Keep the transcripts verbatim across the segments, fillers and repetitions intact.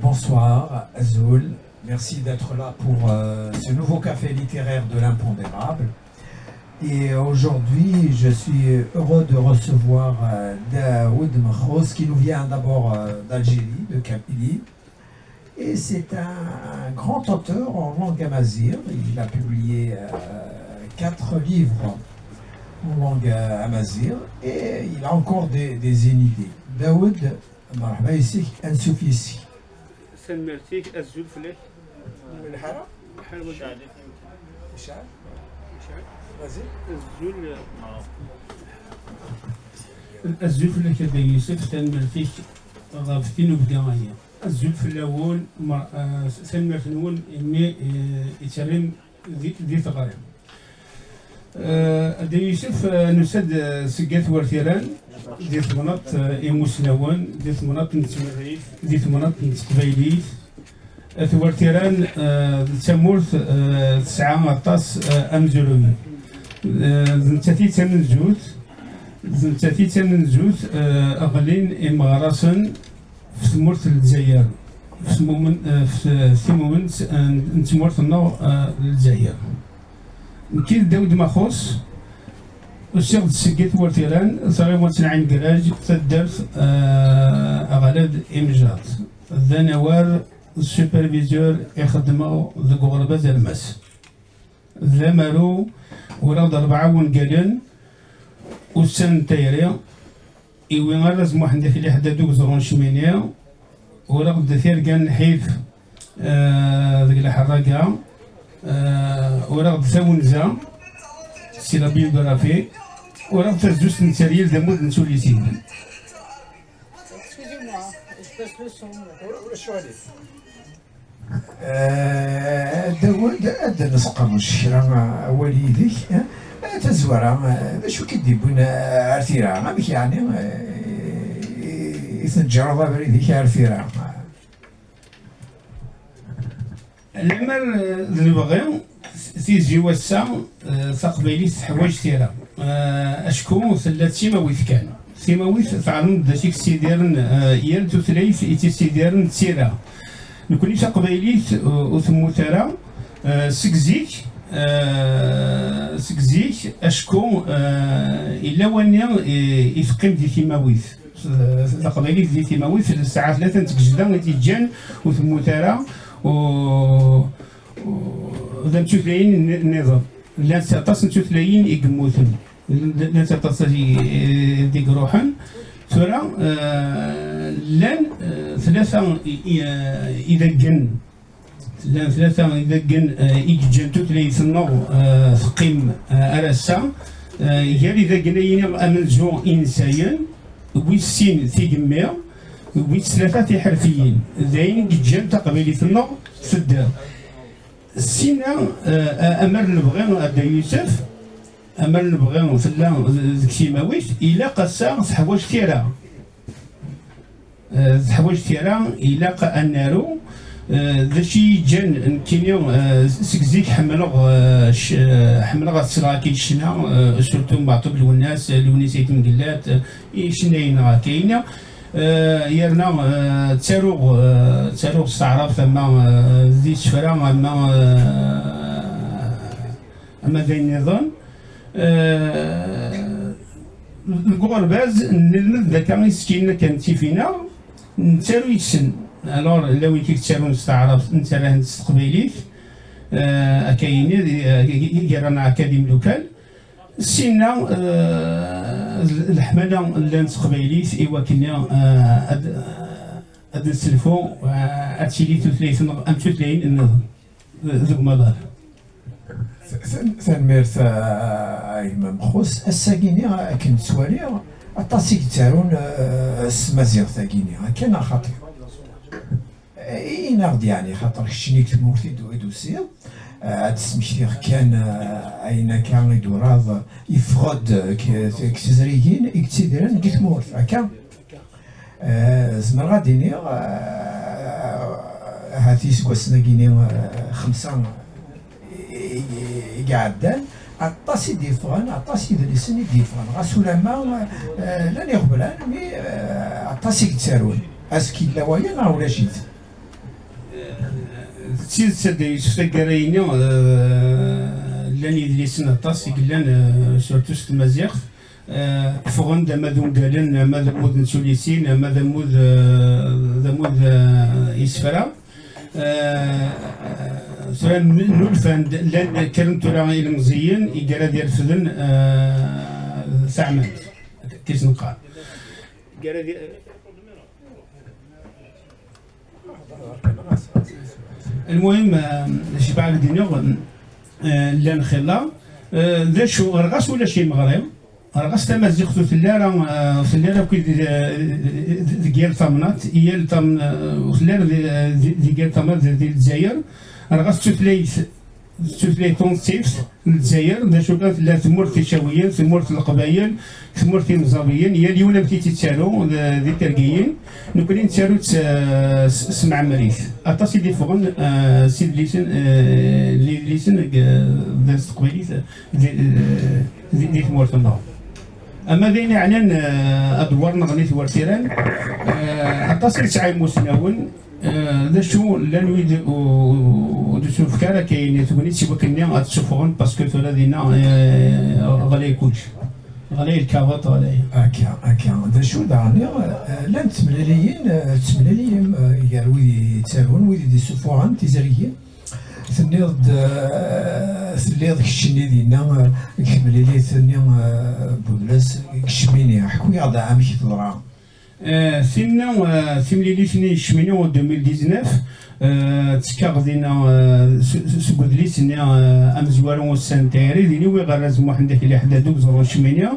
Bonsoir, Azul. Merci d'être là pour euh, ce nouveau café littéraire de l'impondérable. Et aujourd'hui, je suis heureux de recevoir euh, Daoud Mrhoz, qui nous vient d'abord euh, d'Algérie, de Kabylie. Et c'est un grand auteur en langue amazigh. Il a publié euh, quatre livres en langue euh, amazigh et il a encore des, des inédits. Daoud, مرحبا يسك، أنسوف يسك. Tanemmirt-ik, azul fell-ak. من الحارة؟ Ḥal wagi. مشعل؟ مشعل؟ غازي؟ Azul. Azul fell-ak a Dda Yusef, tanemmirt-ik ɣef tinubga-agi. Azul fell-awen, ma- eh, tanemmirt-nwen imi eh, i terrim di, di teɣri. Eh, a Dda Yusef, eh, nusa-d eh, seg At Wertiran, di temnaḍt eh, imusnawen, di temnaḍt n tmerrit, di temnaḍt n teqbaylit. At Wertiran eh, d tamurt eh, tesɛa aṭas eh, amezruy. Eh, d nettat i d tamenzut, d nettat i d tamenzut eh, ɣlin imeɣrasen f tmurt n Lezzayer, f tmumen- eh, f f timument eh, n tmurt-nneɣ eh, n Lezzayer. Nekki d Dawed Maxus, usiɣ-d seg At Wertiran, taɣiwant n Ɛin Graj, taddart eh, Aɣalad Imejrad. D anawar superviseur i xeddmeɣ deg uɣerbaz Almas. D amaru, uraɣ-d rebɛa wungalen, ussan n tayri, iwi arraz Muḥend Akli Ḥeddad deg uẓru n Cmini, uraɣ-d tirga n lḥif eh, deg lḥerraga, eh, uraɣ-d tawenza, c'est la biographie, uraɣ-d tazdust n tteryel d ammud n tullisin. Excusez-moi, je passe le son. Eh, Dawed, ad d-nesqerdec kra awal yid-k. Eh, tazwara, eh, d acu k-id-yewwin eh, ar tira? Amek yeɛni eh, i tneǧǧreḍ abrid-ik ar tira? Lemmer eh, d lebɣi, tizi wass-a eh, taqbaylit teḥwaǧ tira. Eh, acku tella d timawit kan. Timawit tɛelmeḍ d acu i yessidiren eh, yal tutlayt i tt-yessidiren d tira. Nekni taqbaylit eh, ur temmut ara eh, seg zik, eh, seg zik acku eh, yella wanni i i teqqim di timawit. Taqbaylit di timawit tesɛa tlata n tgejda i tt-yeǧǧan ur temmut ara, u- u- d am tutlayin nni- nniḍen. Llant aṭas n tutlayin i yemmuten, llant aṭas i i d-iruḥen. Tura eh, llan eh, tlata i- i- eh, idaggen Llan tlata idaggen eh, i yeǧǧan tutlayt-nneɣ eh, teqqim eh, ar ass-a. Eh, Gar idaggen-ayi amenzu insayen, wis sin tigemmi, wis tlata tiḥerfiyin. D ayen i yeǧǧan taqbaylit-nneɣ tedder. Sina, eh, amer nebɣi a Dda Yusef, amer nebɣi tella deg timawit, ilaq ass-a teḥwaǧ tira. Eh, teḥwaǧ tira, ilaq ad naru eh, d acu i yi-ǧǧan nekkini eh, seg zik ḥemmleɣ eh, c- eh, ḥemmleɣ ad sleɣ akkin ccna, eh, surtout Meɛtub Lwennas, eh, Lewnis Ayt Mengellat, eh, icennayen-nneɣ akka-ini. Eh, yerna eh, ttaruɣ eh, ttaruɣ s taɛrabt ama eh, d isefra ama eh, ama d ayen nniḍen. Eh, deg uɣerbaz, nlemmed akka isekkilen akka n tifinaɣ, nettaru yes-sen. Alors, lawin i yettarun s taɛrabt, nettarra-tent s teqbaylit, eh, akka yini, eh, gar-aneɣ akka d imdukal. Sinna, eh, d leḥmala llan s teqbaylit i wakken eh, ad ad nesselfu eh, ad tili tutlayt-nneɣ am tutlayin nniḍen. Deg umaḍal. Tanemmirt a gma Mxus. Ass-agi-nni akken ttwaliɣ aṭas i yettarun eh, s tmaziɣt-agi-nni, akka neɣ xaṭi? Ini-aɣ-d yeɛni, xaṭer keččini deg tmurt i d-tusiḍ, eh, ad d-smektiɣ kan eh, ayen akka i d-turaḍ, yeffeɣ-d deg tezrigin i yettidiren deg tmurt, akka? Eh, zemreɣ ad d-iniɣ eh, ahat iseggasen-agi-nni eh, xemsa i- i i iɛeddan, aṭas i d-yeffɣen, aṭas idlisen i d-yeffɣen, ɣas ulamma eh, llan iɣeblan, mi eh, aṭas i yettarun. Est-ce que yella waya neɣ ulac-it? D tidet, a Dda Yusef, taggara-yini, eh, llan yidlisen aṭas i yellan, eh, surtout s tmaziɣt. Eh, ffɣen-d ama d ungalen, ama d ammud n tulisin, ama d ammud, eh, d ammud, eh, isefra. Eh, tura n-, nnulfan-d, llan kkren tura ilemẓiyen i gara d-irefden, eh, taɛmalt, kis neqqar. Gara di-, Lmuhim, eh, jebɛeɣ-d iniɣ, eh, llan xilla, eh, d acu, ɣer ɣas ulac imeɣri, ɣer ɣas tamaziɣt ur telli ara, eh, ur telli ara akk di, deg yal tamnaḍt, yal tam-, eh, ur telli ara di, di, deg yal tamnaḍt di, di Lezzayer, ɣer ɣas d tutlayt, d tutlayt tunṣibt n Lezzayer, d acu kan tella tmurt Icawiyen, tmurt n Leqbayel, tmurt imẓabiyen, yal yiwen amek i tt-yettaru d, d itergiyen. Nekkni nettaru-tt, eh, s, s tmeɛmrit. Aṭas i d-iffɣen, eh, s idlisen, eh, n yidlisen deg, eh, d s teqbaylit, eh, di, eh, di, di tmurt-nneɣ. Ama d ayen iɛnan, eh, adewwar neɣ nitwertiran, eh, aṭas i yesɛa imusnawen, eh, d acu llan wid u-, ur d-tufek ara kayen tegnit i wakken-nni ad ttsuffɣen, parce que tura dinna, eh, ɣlay kullec. Ɣlay lkabaṭ, ɣlay. Akka, akka. D acu daɣen, eh, llant temliliyin, eh, temliliyem, eh, gar wid yettarun, wid i d-isuffɣen tizergin. Tenniḍ-d, eh, telliḍ keččini dinna, eh, deg temlilit-nni, eh, Budlas, deg Cmini. Ḥku-yaɣ-d amek i teḍra. Eh, tinna, eh, timlilit-nni Cmini en deux mille dix-neuf, eh, ttekkaɣ dinna, eh, s-, s-, seg udlis-nni, eh, amezwaru ussan n tayri, din i wwiɣ arraz Muḥend Akli Ḥdadu deg ẓru n Cmini.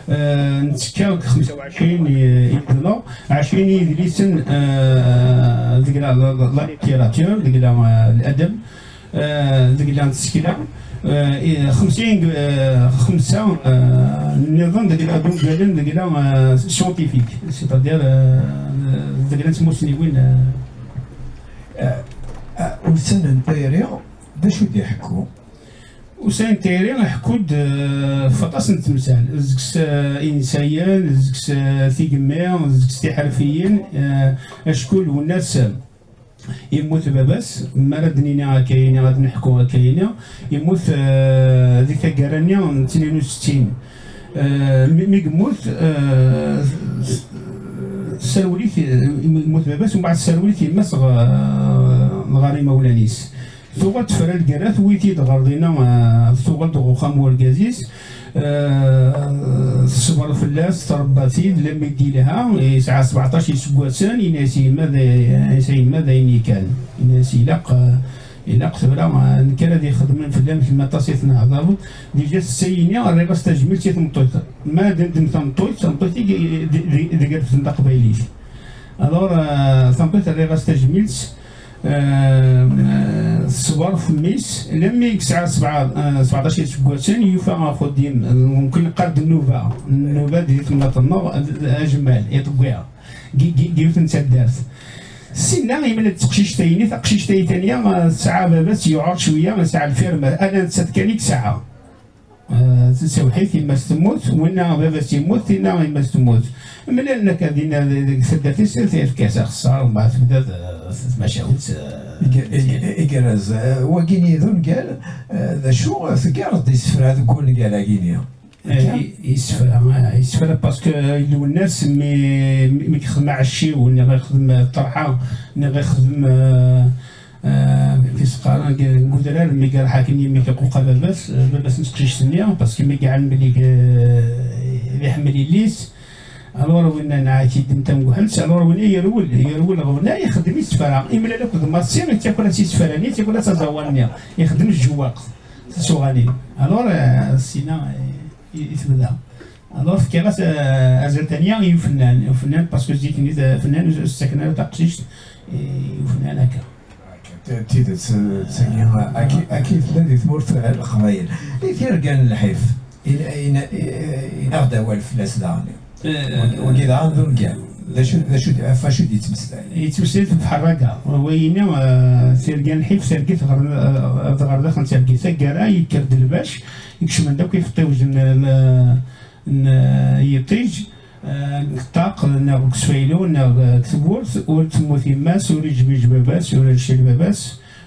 Eh, nettekka deg xemsa u ɛecrin i, i yedla, ɛecrin i yidlisen, eh, deg la, la, la, la littérature, deg la, eh, l'adab, eh, deg la n tsekla, eh, i, xemsin, eh, xemsa, eh, nniḍen deg la d ungalen deg la, eh, scientifique, c'est-à-dire, eh, deg la n tmusniwin, eh. Eh, eh, ussan n tayri, d acu d-iḥekku? Ussan n tayri iḥekku-d, eh, f aṭas n temsal, deg-s, eh, insayen, deg-s, eh, tigemmi, deg-s tiḥerfiyin, eh, acku Lwennas, eh, yemmut baba-s, mi ara d-nini akka-yini, ad neḥku akka-yini, yemmut, eh, di taggara-nni n tnin u settin. Eh, mi, mi yemmut, eh, s-, tesserwel-it, eh, yemmut baba-s, umbeɛd tesserwel-it yemma-s ɣ-, ɣer imawlan-is. Tuɣal tefra lgerra, tewwi-t-id ɣer dinna, eh, tuɣal-d ɣer uxxam n urgaz-is, eh, teṣber fell-as, tṛebba-t-id, lammi d-yelha, yesɛa sebɛeṭṭac iseggasen, yenna-yas i yemma d, yenna-yas i yemma d ayen yekkan. Yenna-yas ilaq, eh, ilaq tura, eh, nekk ara d-ixedmen fell-am, kemm aṭas i tnehḍeḍ. Dija s-, ass-ayini rriɣ-as tajmilt i tmeṭṭut. Ma d-, d-, tameṭṭut, tameṭṭut i, d-, d-, deg irefden taqbaylit. Alors, eh, tameṭṭut rriɣ-as tajmilt, eh, teṣber f mmi-s, lammi i yesɛa sebɛa, eh, sebɛeṭṭac iseggasen, yufa axeddim, eh, mumkin neqqar-d nnuba, nnuba di temnaḍt-nneɣ, d, d, ajmal, iṭewwi, deg, deg, deg yiwet n taddart. Sinna, imla-d teqcict-ayini, taqcict-ayi tanya, eh, tesɛa baba-s yuɛer cwiya, yesɛa lfirma, ala nettat kan i yesɛa. Eh, tawḥidt, yemma-s temmut, winna baba-s yemmut, tinna yemma-s temmut. Mlalen akka dinna deg taddart-is, tefka-as axeṣṣar, mbeɛd tebda, eh, tmacahut, eh, Iga-, ig-, igerrez. Eh, wagini d ungal, eh, d acu, eh, teggareḍ-d isefra deg ungal-agini? Eh, i-, isefra, eh, isefra, parce que Lwennas mi, mi, mi yexdem aɛecciw, neɣ ixdem, eh, ṭṭerḥa, neɣ ixdem, eh, Eh, mi s-qqaren deg udrar, mi iruḥ akken yimi iquqa baba-s, eh, baba-s n teqcict-nni, parce que mi iɛlem belli, eh, iḥemmel yelli-s. Alors winna nɛa-k-id am tamguḥelt, alors winna yerwel, yerwel ɣer winna, ixeddem isefra. Imlal akked Massi, yettaker-as isefra-nni, yettaker-as aẓawan-nni, ixeddem jewwaq, tisuɣanin. Alors, eh, sina, eh, i, i tebda. Alors, fkiɣ-as, eh, azal tanya i ufennan, ufennan, parce que zik-nni, eh, fennan, ur s-ttaken ara taqcict, eh, i ufennan akka. D tidet, d tagi, akka, akka i tella di tmurt n Leqbayel. I tirga n lḥif, in-, in-, inaɣ-d awal fell-as daɣen. Eh, wagi, wagi daɣen d ungal. D acu, d acu, ɣef wacu d-yettmeslay? Yettmeslay ɣef tḥerraga. Wayini, eh, tirga n lḥif, tergit ɣer, eh, ɣer daxel n tergit. Taggara, yekker-d lbac, ikecmen-d akk ifeṭṭiwjen n, n, n yiṭij. Eh, deg ṭṭaq, neɣ deg usfaylu, neɣ, eh, deg tewwurt, ur temmut yemma-s, ur iǧmij baba-s, ur ircil baba-s,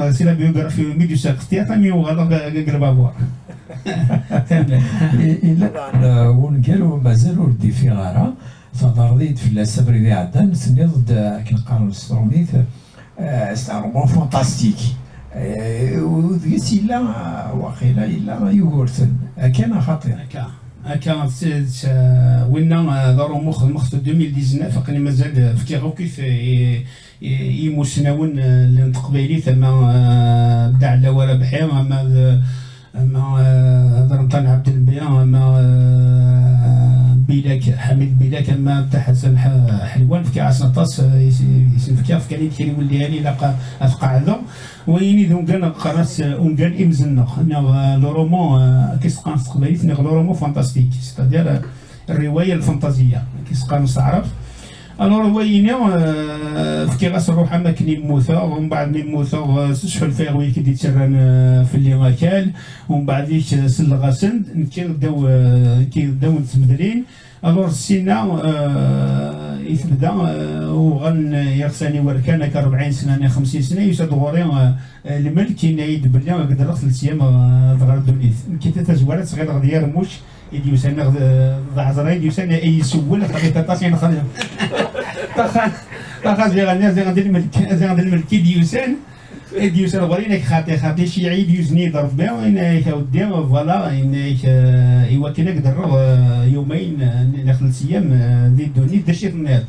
euh, c'est la biographie Midu Saqstia, tant mieux, alors, euh, Grébavoir. Illa daɣen wungal mazal ur d-ifiɣ ara, teḍreḍ-iyi-d fell-as abrid iɛeddan, tenniḍ-d akken qqaren s trumit, c'est un roman fantastique. Deg-s yella, waqila yella Yugurten, akka neɣ xaṭi? Akka, akka, winna d arumu xedmeɣ-t deux mille dix-neuf, aql-i mazal fkiɣ akk i imusnawen n teqbaylit, ama Dda Ɛlawa Rabaḥi, ama d ama Drenṭan Ɛebdelmbi, ama Bilak, Ḥamid Bilak, ama Dda Ḥasan Ḥelwan, fkiɣ-asen aṭas, i sen-fkiɣ, fkan-iyi-d kra n iwellihen ilaq ad qeɛdeɣ. Wayen i d ungal qqaren-as ungal imzenneɣ, neɣ le roman, akken i s-qqaren s teqbaylit, neɣ le roman fantastique, c'est-à-dire rriwaya lfantaziya, akken i s-qqaren s taɛrabt. Alors, wayini, fkiɣ-as rruḥ am akken i mmuteɣ, umbeɛd mi mmuteɣ, s ḥulfayeɣ wid i d-itterran fell-i akal, umbeɛd-ik selleɣ-asen-d, nekki ddaw, nekki ddaw n tmedlin. Alors, ssinna, I tebda, eh, uɣalen yiɣsan iwerkan akka rebɛin sna neɣ xemsin sna, yusa-d ɣur-i, eh, lmelk, yenna-yi-d belli ad k-d-rreɣ telt ayyam, eh, ad ɣer ddunit. Nekkini tazwara ttɣileɣ d yarmuc i d-yusan, neɣ d, d aɛezra i d-yusan, ay yessewwel, xaṭi aṭas i nexdem. Taxa, taxa ziɣen, ziɣen d lmelk, ziɣen d lmelk i d-yusan. I d-yusan ɣur-i, yenna-k xaṭi, xaṭi, cciɛi i d-yuzen-iyi-d Rebbi, yenna-k a weddi, voilà, yenna-k, eh, i wakken ad k-d-rreɣ, eh, yumayen, eh, neɣ telt ayyam, eh, di ddunit, d acu i tenniḍ?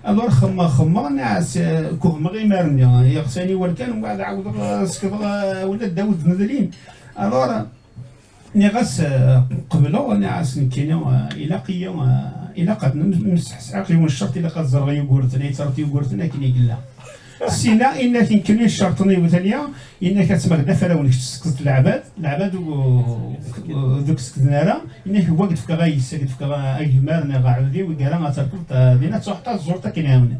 Alors xemmeɣ, xemmeɣ, nniɣ-as, eh, kuhmeɣ imar-nni, yeɣsan iwerkan, mbeɛd ɛawdeɣ, eh, sekdeɣ, eh, ula d Dawed Medlin. Alors, nniɣ-as, eh, qebleɣ, nniɣ-as nekkini, eh, ilaq-iyi, eh, ilaq ad nem-, nemsesḥaq yiwen ccerṭ, ilaq ad ẓreɣ Yugurten, ay ttreḍ Yugurten akken i yella. Sina, inna-k nekkini ccerṭ-nni iwtan ya, inna-k ad tmaged afrawen kečč tsekdeḍ leɛbad, leɛbad ur, ur, ur d-sekden ara, inna-k wa d-fkeɣ ayis, ad d-fkeɣ agmar neɣ aɛudiw, i gara ad terkeḍ, eh, dinna ad truḥeḍ ad tẓureḍ akken ɛawnen.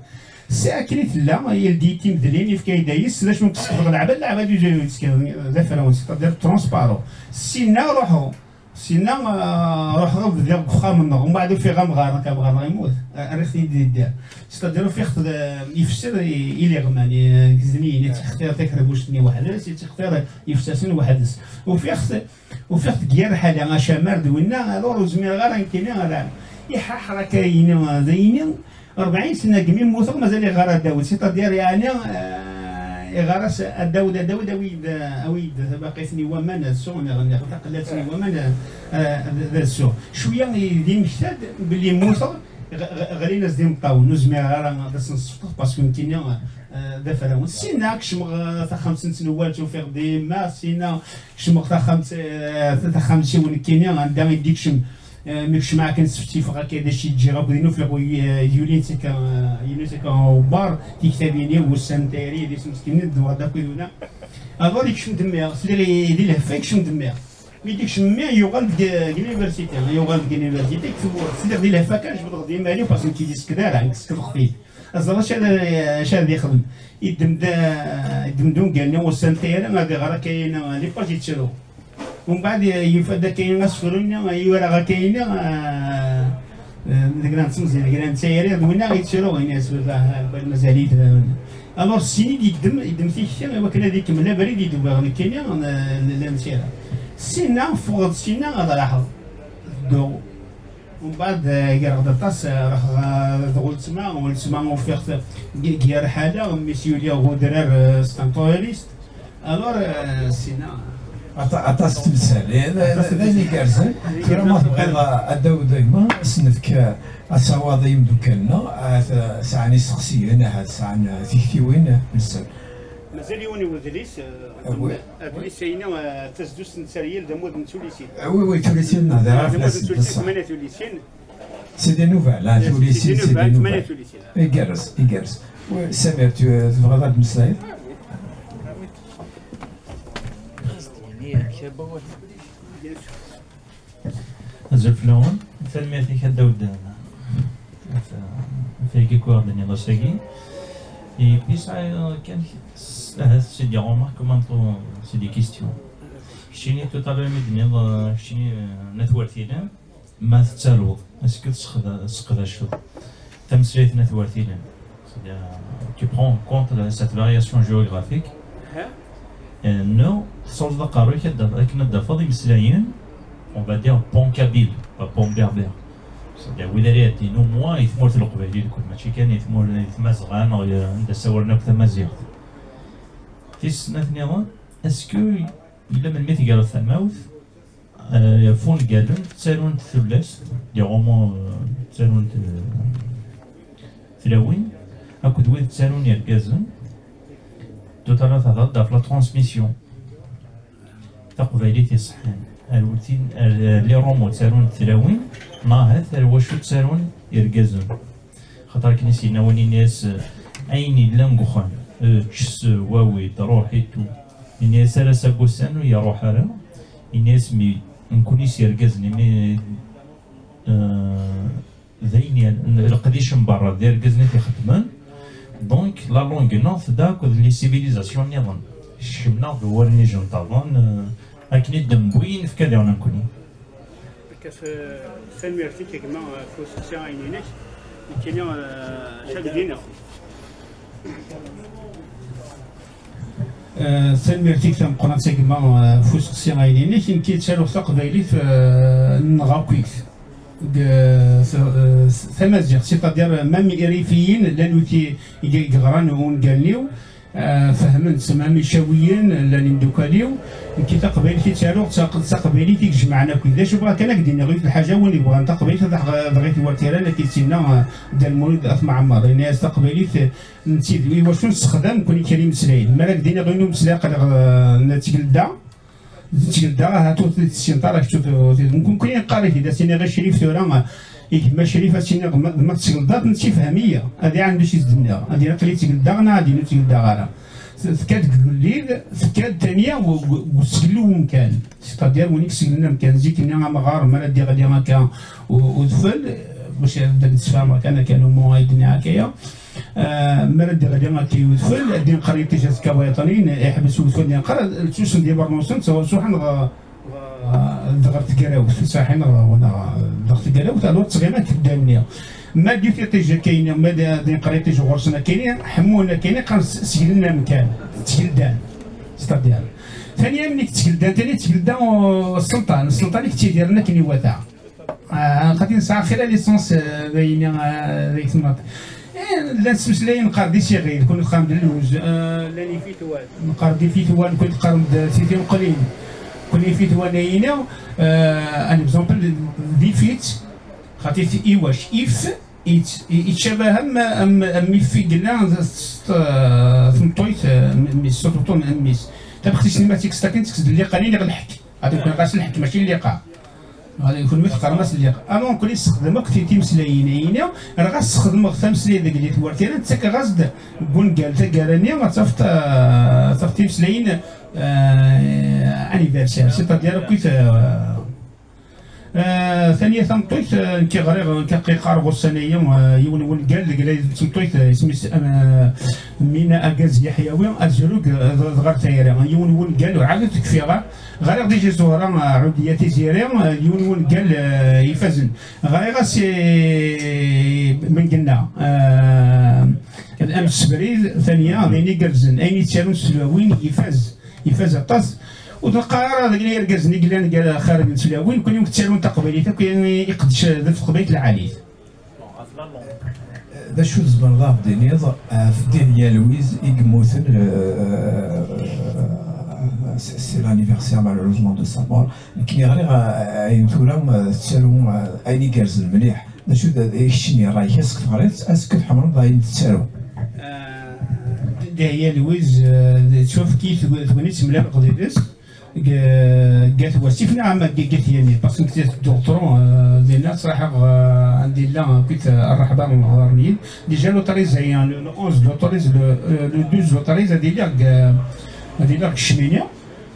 Si akken i tella, yeldi timedlin, yefka-yi-d ayis, d acu n tesfeḍ leɛbad, leɛbad ur d-sekden d afrawen, c'est-à-dire transparent. Sina ruḥeɣ, sina, eh, ruḥeɣ bdiɣ deg uxxam-nneɣ, mbeɛd ufiɣ amɣar, nekk amɣar-nneɣ yemmut, eh, rriɣ-t-id di ddiṛ. C'est-à-dire ufiɣ-t, eh, ifesser i, i liɣman, i, gzniyen, ittixtir takerbuct-nni weḥd-s, ittixtir ifsasen weḥd-s. Ufiɣ-t, ufiɣ-t deg yir lḥala, acamar d winna, alors ur zmireɣ ara nekkini ara. Iḥaḥer akka yini, d ayini, rebɛin sna deg mi mmuteɣ, mazal iɣar a Dawed, c'est-à-dire, yeɛni, eh, iɣar-as a Dawed, a Dawed, awi-d, awi-d tabaqit n waman ad sɛuɣ, neɣ, neɣ taqellat n waman, eh, ad, ad sɛuɣ. Cwiya i d-immekta-d belli mmuteɣ, ɣ-, ɣ-, ɣlin-as d imeṭṭawen, ur zmireɣ ara ad asen-sfeḍeɣ, parce que nekkini, eh, d afrawen. Sinna kecmeɣ, eh, taxxamt n tnewwalt, ufiɣ-d yemma, sinna kecmeɣ taxxamt, eh, taxxamt-iw nekkini, anda i d-ikcem Eh, mi kecmeɣ akken sfetifeɣ akka d acu i ǧǧiɣ akked-in, ufiɣ, eh, yuli-tt akka, eh, yuli-tt akka ubar, tiktabin-iw, ussan n tayri, d isem meskin, d wad akked una. Alors, ikcem-d mmi, sliɣ i, di lehfa, ikcem-d mmi. Mi d-ikcem mmi, yuɣal deg, deg l'université, yuɣal deg l'université, deg tmurt. Sliɣ di lehfa kan, jebdeɣ-d iman-iw, parce que nekk d-isekd ara, nekk sekdeɣ-t-id. Aẓra acu ara, acu ara d-ixdem. Iddem-d, iddem-d ungal-nni, ussan n tayri, ad iɣer akka-yin, les pages yettru. Umbeɛd yufa-d akka asefru-nni, yura akka-yini, eh, eh, deg la n temẓi, deg la n tayri, d winna yettru, ini-as baba, ah, baba, mazal-it, eh. Alors, sin i d-yeddem, yeddem tikti, i wakken ad ikemmel abrid i d-wwiɣ nekkini, eh, la n tira. Sinna, ffɣeɣ-d sinna, ad raḥeɣ. Dduɣ. Umbeɛd, eh, greɣ-d aṭas, eh, ruḥeɣ, eh, d weltma, weltma ufiɣ-t g-, g yir ḥala, mmi-s yuli ɣ udrar, eh, c'est un terroriste. Alors, eh, sina. Aṭa-, aṭas n temsal. Eh, d, d, d ayen igerrzen. Tura ma tebɣiḍ, eh, a Dawed, gma, ad s-nefk, eh, asawaḍ i yimeddukal-nneɣ, eh, sɛan iseqsiyen, ahat sɛan, eh, tiktiwin, eh, nsen. Mazal yiwen n wedlis, eh, Awi. Adlis-ayni, eh, tasdust n Tteryel d amud n Tulisin. Ah, oui, oui, Tulisin, nehder ɣef Amud n Tulisin, tmanya Tulisin. C'est des nouvelles, hein, Tulisin, c'est des nouvelles. Igerrez, igerrez. Oui, Samir, tu, euh, tebɣiḍ ad d-meslayeḍ? Azul fell-awen. Tanemmirt-ik a Dda Uddan. Ɣef, ɣef wagi i d-tenniḍ ass-agi. Et puis, sɛiɣ kan s-, ahat, c'est des remarques, même pas, c'est des questions. Keččini, tout à l'heure, mi d-tenniḍ, euh, keččini, euh, n At Wertilen, ma tettaruḍ, est-ce que tesseqda-, tesseqdaceḍ tameslayt n At Wertilen? C'est-à-dire, tu prends en compte la, cette variation géographique. Euh, neɣ tessawḍeḍ aqerru-k ad d-, akken ad d-tafeḍ imeslayen, on va dire, pan-kabyle, pas pan-berbère. C'est-à-dire, wid ara iɛeddin, au moins, i tmurt n Leqbayel, mačči kan i tmurt, i Tmazɣa, neɣ, euh, anda ssawalen akk tamaziɣt. Tis snat nniḍen, est-ce que yella melmi tegreḍ tamawt, euh, ɣef wungalen ttarun-d tullas, des romans, euh, ttarun-d, euh, tlawin, akked wid ttarun yergazen. Tout à l'heure, tehḍer-d ɣef la transmission. Taqbaylit iṣeḥḥan. Ar win, ar, ar les romans ttarun-d tlawin, neɣ ahat ar wacu ttarun yergazen. Xaṭer akken i s-yenna win, ini-as, eh, ayen yellan deg uxxam, eh, ečč, sew, awi-d, ruḥ, et tout. Ini-as, ar ass-a n wussan ur iruḥ ara. Ini-as, mi nekkuni s yergazen, imi, eh, d ayen yan-, leqdic n berra, d irgazen i t-ixeddmen. Donc, la langue-nneɣ tedda akked les civilisations nniḍen. Kecmen-aɣ-d war n ijenṭaḍen, eh, akken i d-newwi, nefka diɣen nekkuni. Akka, tanemmirt-ik a gma ɣef usteqsi-inek. Kini, eh, acu ad d-iniɣ? Eh, tanemmirt-ik tameqqrant a gma, eh, ɣef useqsi-inek. Nekk ttaruɣ taqbaylit, eh, neɣ akk-ik. Deg, eh, s-, eh, s-, tamaziɣt, c'est-à-dire, même irifiyen, llan wid i, i, i yeɣran ungal-iw, eh, fehmen-tt, même icawiyen, llan imdukal-iw. Nekk taqbaylit i ttaruɣ, d taq-, d taqbaylit i ijemɛen akk. D acu bɣiɣ kan ad k-d-iniɣ, yiwet lḥaǧa, win yebɣan taqbaylit, ad aɣ-, dɣi twar tiran, ad k-id-tinna, eh, Dda Lmulud At Mɛemmer. Ini-as taqbaylit, eh, n tid, iwacu nessexdam nekkni kan imeslayen. Mi ara k-d-iniɣ win umeslay, aql-aɣ, eh, nettgelda. Tgelda, ahat ur t-tessineḍ ara kečč, ur t-, ur t-, mumkin kan yeqqar-it-id, ad s-iniɣ i Crif tura, i gma Crif, ad s-iniɣ ma, ma tgeldaḍ, netta ifhem-iyi. Ad iɛaned acu i s-d-nniɣ. Ad iniɣ aql-i tgeldaɣ neɣ ad iniɣ ur tgeldaɣ ara. T-, tekka-d deg ugellid, tekka-d tanya u-, u-, u-, useglu umkan. C'est-à-dire win i yeseglen amkan. Zik-nni amɣar, mi ara d-iɣli akka u-, udfel, bac ad d-sfehmeɣ kan akka, lumu ay d-nniɣ akka ya. Ah, mi ara d-iɣli akka udfel, ad d-inqer yiṭij azekka wayeḍnin, iḥbes udfel d-inqer, ttusen d ibernusen, ttruḥen ɣ-, ɣ-, ɣer tegrawt, saḥin ɣ-, ɣ-, ɣer tegrawt, alors ttɣiman tedda-nni. Ma d-yut yiṭij akka-nni, ma d-, d-inqer yiṭij ɣur-sen akka-nni, ḥemmun akka-nni, qqaren s-, seglen amkan, ttgeldan. C'est-à-dire, tani am nekk ttgeldan, tani ttgeldan, uh, sselṭan, sselṭan i yettidiren akken iwata. Ah, xaṭi nesɛa xir licence, eh, d ayen, eh, d ay tennat. Eh, llan ttmeslayen, neqqar di siɣil, kun tqarem d luz, eh, llan ifitwan. Neqqar di fitwan, kun tqarem d titinqlin. Kun ifitwan ayini, eh, un exemple, d ifit, xaṭi iwac, if, it, i-, itcabah am, am, am if i yella s, s, tmeṭṭuyt, eh, m-, mmi-s, surtout mmi-s. Tabxist-nni ma tt-ikkes takin, tekkes-d lliqa-nni neɣ lḥek. Ad ikun ɣas lḥek, mačči lliqa. Ɣer kunwi teqqarem-as lliɣ. Ama nekkni nessexdem akk ti-, timeslayin-ayini, ɣas sexdmeɣ tameslayt deg li twar tira, ttakkeɣ-as-d deg wungal taggara-nni, ad tafeḍ, eh, ad tafeḍ timeslayin, eh, anniversaire, c'est-à-dire akkit, eh, eh, tanya tameṭṭut, eh, nekk ɣriɣ, nekk qqareɣ ussan-agi, eh, yiwen wungal deg la tmeṭṭut, eh, isem-is, eh, Mina Agaz Yaḥyawi, azrug, eh, d-, dɣer tayri. Yiwen wungal, ur ɛad ur t-kfiɣ ara. Ɣriɣ déjà Zuhra, eh, Ɛudiya Tiziri, eh, yiwen wungal, eh, ifazen. Ɣriɣ-as i Mengenna, eh, d amsebrid, tanya, d ayen igerrzen. Ayen yettarun s tlawin, ifaz, ifaz aṭas. Ur t-neqqar ara d ayen irgazen i yellan gar xarben tlawin, nekkni ur nettarun taqbaylit akk, iqeddec d teqbaylit lɛali. D acu tzemreḍ ad aɣ-d-tiniḍ ɣef Dihya Lwiz i yemmuten, euh, c'est, c'est l'anniversaire malheureusement de sa mort. Nekkni ɣriɣ, euh, ayen tura, euh, tettaru, euh, ayen igerrzen mliḥ. D acu d, d, i keččini ṛṛay-ik, est-ce que teɣriḍ, est-ce que tḥemmleḍ ayen tettaru? Euh, Dihya Lwiz, euh, d, d tufki tg-, tegnit mlaleɣ did-s. Deg, deg At Wasif, neɣ ama deg At Yanni, parce que nekk tedduɣ trop, euh, dinna, sraḥeɣ, euh, anda yella, euh, akkit, euh, rreḥba ɣer-iyi. Déjà, l'autorisé, hein, le, le onze, l'autorisé, le, euh, le douze, l'autorisé, ad iliɣ deg, euh, ad iliɣ deg ccmini.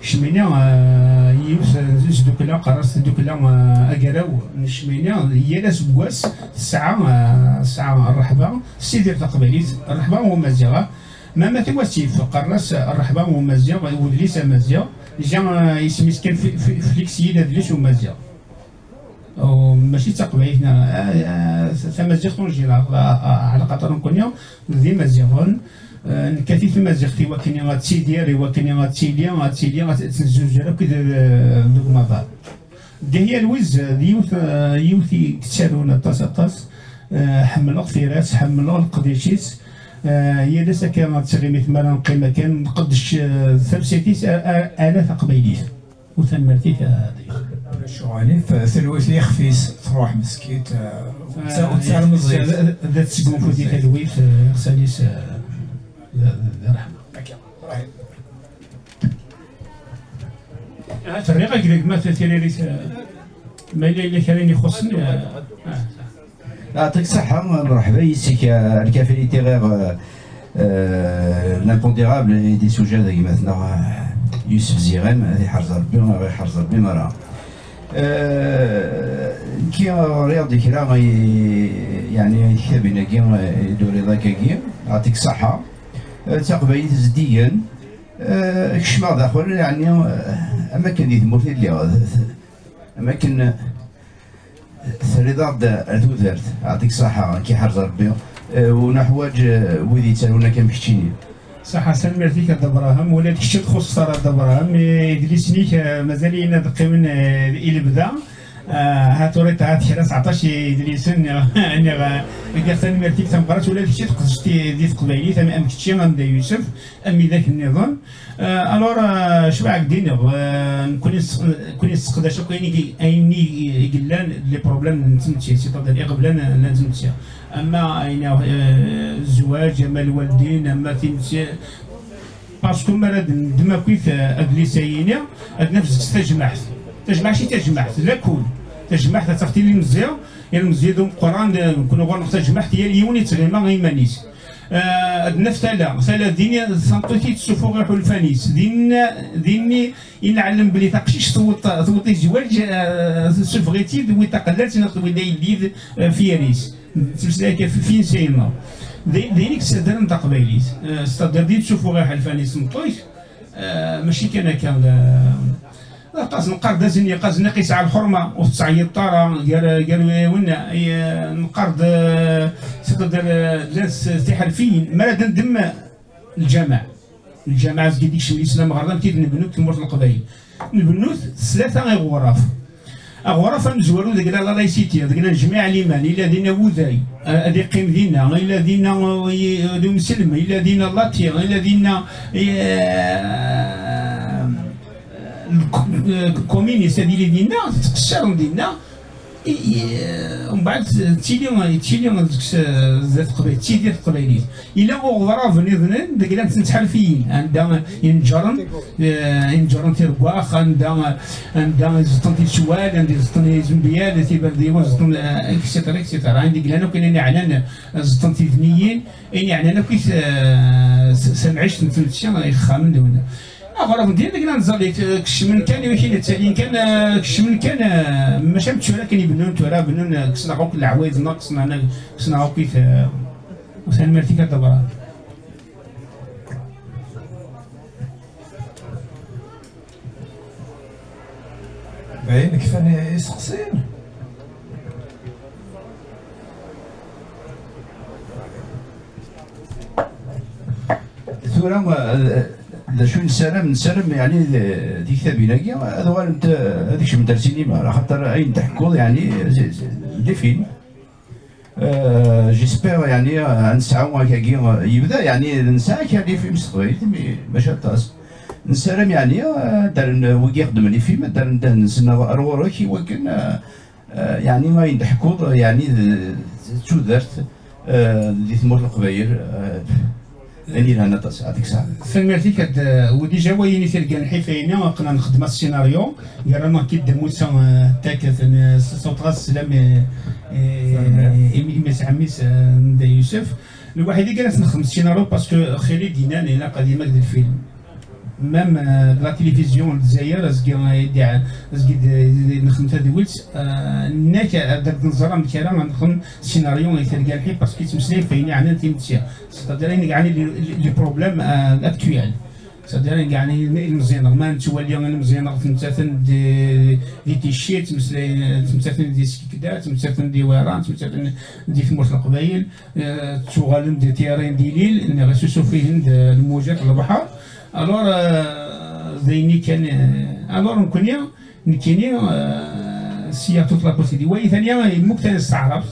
Ccmini, euh, yiwet, euh, n tdukla, qqaren-as tdukla, euh, Agraw n Ccmini, yal aseggas tesɛa, euh, tesɛa rreḥba s Tiziri Taqbaylit, rreḥba n Umaziɣ. Ma, ma tiwasif, qqaren-as rreḥba n Umaziɣ, udlis amaziɣ, déjà, eh, isem-is kan F-, F-, Flix yid adlis umaziɣ. U mačči d taqbaylit, neɣ, eh, eh, tamaziɣt en général, eh, eh, ɛla xaṭer nekkni d imaziɣen, eh, nekkat i tmaziɣt i wakken ad tidir, i wakken ad tili, ad tili, ad tezzuzer akk d, d, deg umaḍal. Dihya Lwiz d yiwet, eh, yiwet i yettarun aṭas, aṭas. Eh, ḥemmleɣ tira-s, ḥemmleɣ leqdic-is. Eh, yal ass akka d tiɣimit mi ara neqqim akken, nqeddec, eh, tamsirt-is a-, a-, ala taqbaylit. U tanemmirt-ik, eh, a Dihya. Ulac uɣilif, eh, talwit ixef-is truḥ meskint, eh, ur tt-, ur tt-, eh, d, d, d at sgunfu di talwit, eh, iɣsan-is, eh, d, d, d ṛṛeḥma. Ahat rriɣ-ak deg ma tiririt, eh, ma yella yella kra i ixuṣṣen, eh, ah. Yeɛṭik ṣṣeḥḥa, mreḥba yis-k, eh, lkafil i tiɣiɣ, eh, eh, l'impondérable i d-isuja d gma-tneɣ, eh, Yusef Ziɣen, ad iḥrez Rebbi, ad iḥrez Rebbi mara. Eh, nekki ɣriɣ-d kra i, yeɛni, i tektabin-agi, eh, i d-turiḍ akkagi, yeɛṭik ṣṣeḥḥa. Eh, d taqbaylit zeddigen. Eh, kecmeɣ daxel, yeɛni, eh, am akken di tmurt i lliɣ, am akken, Terriḍ-aɣ-d ar tudert, yeɛṭik ṣṣeḥḥa, ad k-iḥrez Rebbi, eh, u neḥwaǧ, eh, wid yettarun akka am keččini. Ṣaḥa, tanemmirt-ik a Dda Brahim, ula d kečč ur txuṣṣeḍ ara a Dda Brahim, eh, idlisen-ik, eh, mazal-iyi ad qqimen, eh, i lebda. Eh, ha tura ahat kra seɛṭac idlisen, niɣ, niɣ, eh, giɣ tanemmirt-ik tameqqrant, ula d kečč tqedceḍ di, di teqbaylit, am, am kečči, am Dda Yusef, am widak nniḍen. Euh, alors, euh, cwiɛ ad k-d-iniɣ, euh, nekkni nesseq-, nekkni nesseqdac akk ayen i, ayen i, i yellan, les problèmes n tmetti, c'est-à-dire iɣeblan n tmetti. Ama ayen, euh, zzwaǧ, ama lwaldin, ama timetti. Parce que mi ara d-neddem akkit, euh, adlis-ayini, ad naf deg-s tajmaɛt. Tajmaɛt i tajmaɛt, lakul. Tajmaɛt ad tafeḍ ilemẓi, ilemẓi d umeqqran, d, nekkni ɣur-neɣ tajmaɛt, yal yiwen yettɣima i yiman-is. Eh, ad naf tala, tala din tameṭṭut i tessufuɣ iḥulfan-is. Din, din i nɛellem belli taqcict tewweḍ, tewweḍ i zzwaǧ, eh, tessufeɣ-itt-id, wi taqellalt neɣ tewwi-d ayeddid, eh, f yiri-s. Ttmeslay akka f, f yinsayen-nneɣ. Di, din i yettaddren taqbaylit. Eh, c'est-à-dire din tessufuɣ iḥulfan-is tmeṭṭut, eh, mačči kan akka, eh, Aṭas neqqar-d azenniq, azenniq yesɛa lḥerma, ur tettɛeyyiḍ ara gar, gar wiyawen, eh, neqqar-d, eh, c'est-à-dire, eh, llan s-, tiḥerfiyin, mi ara d-neddem lǧameɛ. Lǧameɛ zgid ikcem lislam ɣer da, nekk d nebnu deg tmurt n Leqbayel. Nebnu-t s tlata iɣuraf. Aɣuraf amezwaru deg la laïcité, deg la nejmiɛ liman, illa dinna wuday, eh, ad iqqim dinna, illa dinna, eh, d umselem, illa dinna lati, illa dinna, eh, lk-, eh, communiste ad yili dinna, tettqeṣṣirem dinna, i, i, umbeɛd ttili, ttili deg-s, eh, zdat teqbaylit, ttidir teqbaylit. Yella uɣrab niḍen deg llant tentḥerfiyin, anda yenǧeren, eh, yenǧeren tireggax, anda, anda iẓeṭṭen tiswal, anda iẓeṭṭen izembiyal, tiberdiwin, ẓeṭṭen, eh, et cetera, et cetera. Anda i yellan akk ayen yeɛnan, eh, ẓeṭṭen tidniyin, ayen yeɛnan akk, eh, s-, s-, tamɛict n tmetti, ixxamen d win. Aɣrab n din deg la nẓallit, eh, kecmen kan, i wakken ttalin kan, eh, kecmen kan, eh, maca am tura kan ibennun, tura bennun, eh, kksen-aɣ akk leɛwayed-nneɣ, kksen-aɣ, kksen-aɣ akk, eh, u tanemmirt-ik a Dda Brahim. Dayen kfan iseqsiyen? Tura, eh, d acu i nessaram? Nessaram, yeɛni, d-, tiktabin-agi ad uɣalent, eh, ad kecment ar sinima, axaṭer ayen d-tḥekkuḍ, yeɛni, d, d, d les films. Euh, j'espère, yeɛni, ad nesɛu akagi, euh, yebda, yeɛni, nesɛa kra n yifim s teqbaylit, mi, mačči aṭas. Nessaram, yeɛni, euh, ad d-rren wigi ixeddmen ifim, ad d-rren ddehn-nsen ar, ar ɣur-k, i wakken, euh, euh, yeɛni, ayen d-ḥkuḍ, yeɛni, d, d tudert, euh, di tmurt n Leqbayel, euh, ayen yelhan aṭas, yeɛṭik ṣṣeḥḥa. Tanemmirt-ik, ad, wa dija wayen i tirga n lḥif-ayini, aql-aɣ nxeddem asinaryu, gar-aneɣ Kid Damusa, eh, takkat, eh, s-, sawteɣ-as sslam, eh, eh, i, i Mmi Sɛemmis, eh, n Dda Yusef. Lwaḥid i gara nexdem sinaryu, parce que Xalid d-yennan ilaq ad yemagd lfilm. Même, eh, la télévision n Lezzayer, azgi, eh, i d-, azgi d-, d-, nexdem tadwilt, eh, nnak ad d-neẓra amek ara nexdem sinaryu i tirga n lḥif, parce que yettmeslay ɣef wayen yeɛnan timetti. C'est-à-dire, ayen yeɛni les, les, les problèmes, euh, actuels. C'est-à-dire, yeɛni ilmeẓyen, ma nettwali ilmeẓyen ttmettaten di, di ticci, ttmeslayen, ttmettaten di Skikda, ttmettaten di Wara, ttmettaten di tmurt n Leqbayel, eh, ttuɣalen di terrain d'île, neɣ isusuf-ihen-d lmujat n lebḥer. Alors, eh, d ayen kan, eh, alors, nekkni, Nekkini, eh, sya toute la possibilité. Wa thani, yemmug tani s taɛrabt.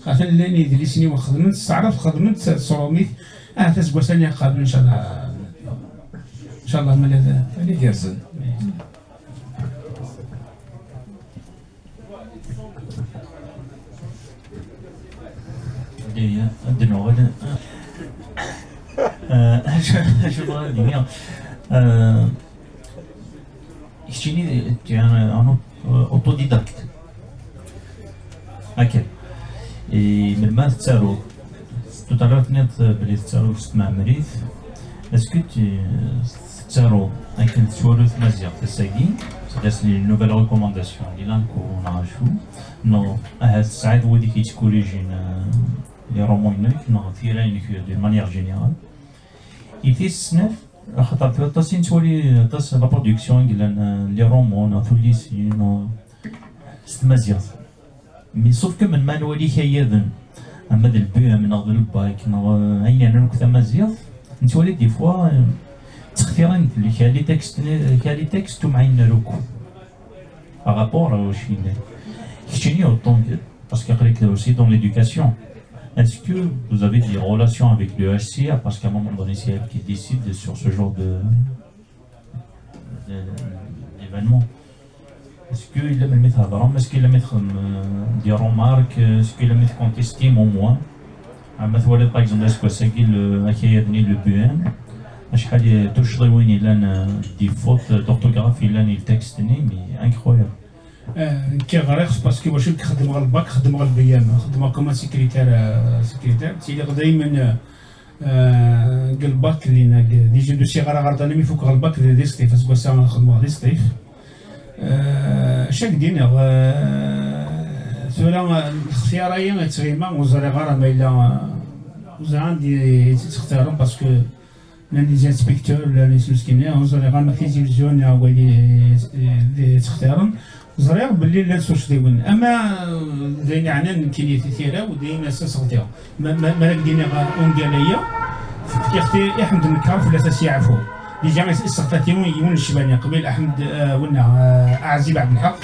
Atan llan yidlisen-iw xedmen s taɛrabt, xedmen s tṛumit. Ahat aseggas-a ad iqabel, incallah. Incallah, ma la d-. Ani gerzen. Ad d-nuɣal. Eh, acu, acu bɣiɣ ad d-iniɣ? Eh, Keččini, tu es un, un aut-, euh, autodidacte. Akka. Et melmi ara tettaruḍ? Tout à l'heure tenniḍ belli tettaruḍ s tmeɛmrit. Est-ce que tu, tettaruḍ akken tettwalu tmaziɣt ass-agi? C'est-à-dire, c'est une nouvelle recommandation. Di lanko neɣ acu? Neɣ ahat tesɛiḍ wid i k-yettkurijin, euh, les romans-inek, neɣ tira-inek d'une manière générale? Et tis snat, Axaṭer tura aṭas i nettwali, aṭas la production i yellan, euh, les romans, neɣ tullisin, neɣ s tmaziɣt. Mais sauf que melmi ara nwali ikayaden, ama d le B E M neɣ d le bac neɣ, euh, ayen yernan akk tamaziɣt, nettwali des fois, euh, ttextiren-d kra les textes, kra les textes ur mɛinen ara akk par rapport à wacu yellan. Keččini, autant que, parce que aql-ik aussi dans l'éducation, est-ce que vous avez des relations avec le H C A? Parce qu'à un moment donné, c'est elle qui décide sur ce genre de, de, d'événement. Est-ce que yella melmi i thedrem? Est-ce que yella mi txedmem, euh, des remarques? Est-ce que yella mi tcontestim au moins? Ama twaliḍ, par exemple, aseggas-agi, le, akayad-nni, le B E M, acḥal i tuccḍiwin yellan, euh, des fautes d'orthographe yellan i le texte-nni, mais incroyable. Euh, nekk ɣriɣ-t parce que wacu, nekk xeddmeɣ lbak, xeddmeɣ le B E M, xeddmeɣ comme secrétaire, euh, secrétaire, ttiliɣ daymen, euh, euh, deg lbak, dinna, deg, deg, d usiɣar aɣerḍan, mi fukeɣ lbak, d, di Sṭif, aseggas-a xeddmeɣ di Sṭif. Euh, acu ak-d-iniɣ, euh, tura, euh, lextyar-agi i ttɣima, ur ẓriɣ ara ma yella, euh, ur ẓriɣ anda i tt-ixtiren, parce que llan les inspecteurs, llan les meskin, ur ẓriɣ ara ma Tizi Wezzu neɣ wagi i tt-ixtiren. Ẓriɣ belli llan tuccḍiwin, ama, euh, d ayen yeɛnan nekkini tira-w, d ayen ass-a s-ɣdiɣ. Ma, ma, ma ara k-d-iniɣ ungal-agi, fkiɣ-t i Ḥmed Nekkar, fell-as ad s-yeɛfu. Déjà, is-, isseɣta-t yiwen, yiwen n ccbani, qbel Ḥmed, euh, winna, euh, Aɛzib Ɛebdelḥaq.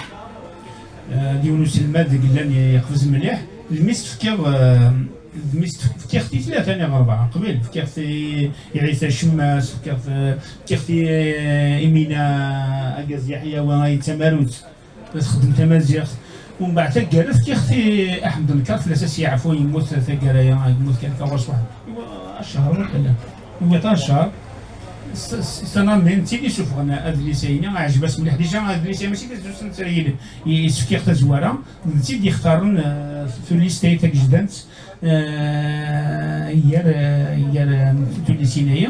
Euh, d yiwen uselmad i yellan yeqfez mliḥ. Lmi s-fkiɣ, euh, lmi s-fkiɣ-t i tlata neɣ rebɛa, qbel fkiɣ-t i, i Ɛisa Cemmas, fkiɣ-t, fkiɣ-t i, euh, i Mina Agaz Yeḥya, wa ay d tamarut, txeddem tamaziɣt. Umbeɛd taggara fkiɣ-t i Aḥmed Nekkar, fell-as ad s-yeɛfu, yemmut taggara-ya, yemmut kan ɣur-s waḥed, iwa, ccher waqila, iwa ccher. S-, s-, s-, tanamin, d tid yessufɣen adlis-ayni, ɛjeb-as mliḥ. Déjà, adlis-a mačči d asus n ttrayil, i, i s-fkiɣ tazwara, d tid yextaren, euh, tullist-ayi tagejdant, euh, gar, euh, gar, euh, tullisin-ayi.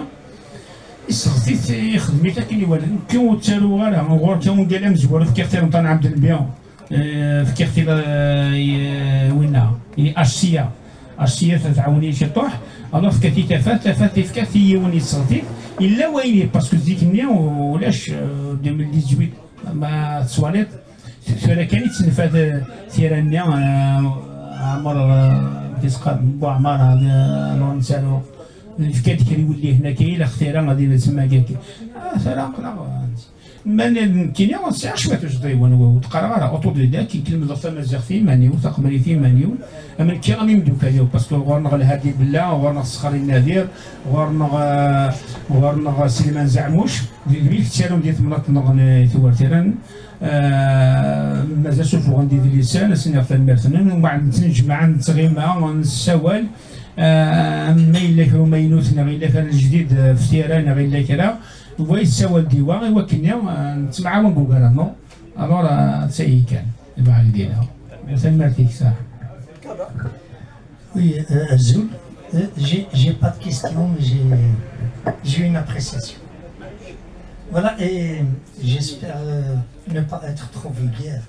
Isseɣti-t, ixdem-it akken iwala. Nekki ur ttaruɣ ara. Ɣur-k ungal amezwaru, fkiɣ-t i Remḍan Ɛebdelnbi, euh, fkiɣ-t i, euh, i, euh, winna, i H C A. H C A tɛawen-iyi ciṭuḥ. Alors, fkiɣ-t i Tafat, Tafat ifka-t i yiwen, isseɣti-t. Yella wayen, parce que zik-nni ulac, euh, deux mille dix-huit, ma tettwaliḍ, tura kan i tt-nfa, eh, tira-nni, eh, Ɛmer, eh, tis-, Buɛmar, eh, Lɣensaru. Nefka-d kra iwellihen akka, ilaq tira ad ila tsemma akka. Ah, tura aql-aɣ, eh, ma n-, nekkini sɛiɣ cwiṭ ujeḍḍiwen, ur d-qqareɣ ara, autodidacte, i lemdeɣ tamaziɣt i iman-iw, taqbaylit i iman-iw, am nekki am imeddukal-iw, parce que ɣur-neɣ Lhadi Bella, ɣur-neɣ Sexri Nadir, ɣur-neɣ, eh, ɣur-neɣ Sliman Zeɛmuc, d wid yettarun di temnaḍt-nneɣ n At Iwertiren. Ah, mazal ssufuɣen-d idlisen, ad sen-iniɣ tanemmirt-nni. Umbeɛd nettnejmaɛ, nettɣima, nessawal. Ah, ma yella kra umaynut neɣ yella kra n lejdid, ah, f tira neɣ yella kra, wa yessawal-d i wa, i wakken-nni, ah, nettemɛawan deg ugar-a, non? Alors, ah, d tayi kan, dɣa dina. Tanemmirt-ik, saḥ. Oui, euh, Azul, euh, j'ai j'ai pas de question, mais j'ai j'ai une appréciation. Voilà, et j'espère, euh, ne pas être trop vulgaire,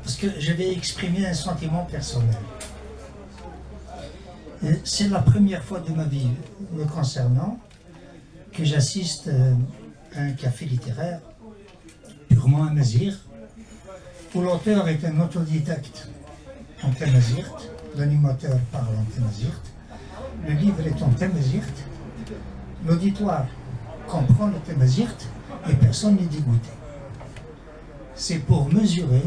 parce que je vais exprimer un sentiment personnel. Et c'est la première fois de ma vie, me concernant, que j'assiste, euh, à un café littéraire purement amazigh, où l'auteur est un autodidacte en tamazight, l'animateur parle en tamazight, le livre est en tamazight, l'auditoire comprend le tamazight et personne n'est dégoûté. C'est pour mesurer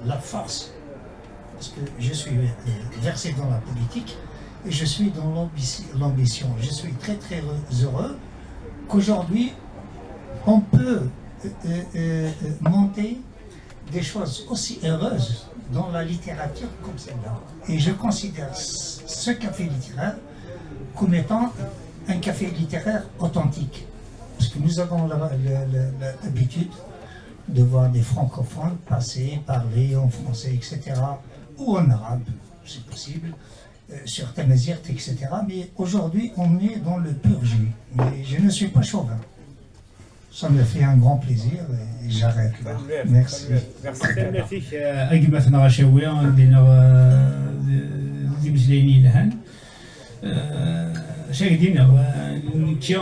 la force, parce que je suis, euh, versé dans la politique et je suis dans l'ambition. Je suis très, très heureux qu'aujourd'hui on peut, euh, euh, euh, monter des choses aussi heureuses dans la littérature comme celle-là. Et je considère ce café littéraire comme étant un café littéraire authentique. Parce que nous avons l'habitude de voir des francophones passer, parler en français, et cetera, ou en arabe, c'est possible, euh, sur tamazight, et cetera. Mais aujourd'hui, on est dans le pur jus. Mais je ne suis pas chauvin. Ça me fait un grand plaisir et j'arrête là. Merci. Tanemmirt-ik, eh, a gma-tneɣ Acawi, d-iniɣ, eh, d imeslayen yelhan. Eh, acu ak-d-iniɣ, eh, nekki, eh,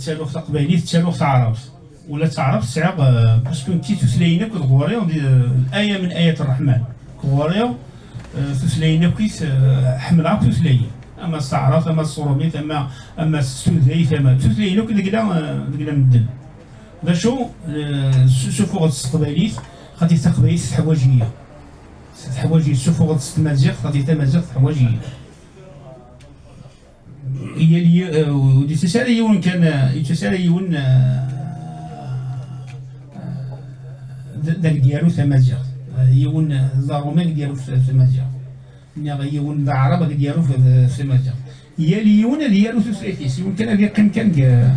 ttaruɣ taqbaylit, ttaruɣ taɛrabt. Ula d taɛrabt sɛiɣ, eh, parce que nekki tutlayin akk d ɣur-i, di, eh, aya min ayat ṛṛeḥman. Ɣur-i, eh, tutlayin akkit, eh, ḥemmleɣ akk tutlayin. Ama s taɛrabt, ama s tṛumit, ama, ama s tudayt, ama tutlayin akk deg la, eh, deg la medden. D acu, eh, s-, sufuɣ-d s teqbaylit, xaṭi taqbaylit teḥwaǧ-iyi. Teḥwaǧ-iyi, sufuɣ-d s tmaziɣt, xaṭi tamaziɣt teḥwaǧ-iyi. Yal yi-, eh, ur d-yettas ara yiwen kan, eh, yettas ara yiwen, eh, eh, d, d ak-d-yaru tamaziɣt. Eh, yiwen, eh, d aṛumi ak-d-yaru f-, tamaziɣt. Neɣ yiwen d aɛrab ak-d-yaru f-, f-, tamaziɣt. Yal yiwen ad yaru tutlayt-is. Yiwen kan ad yeqqim kan deg,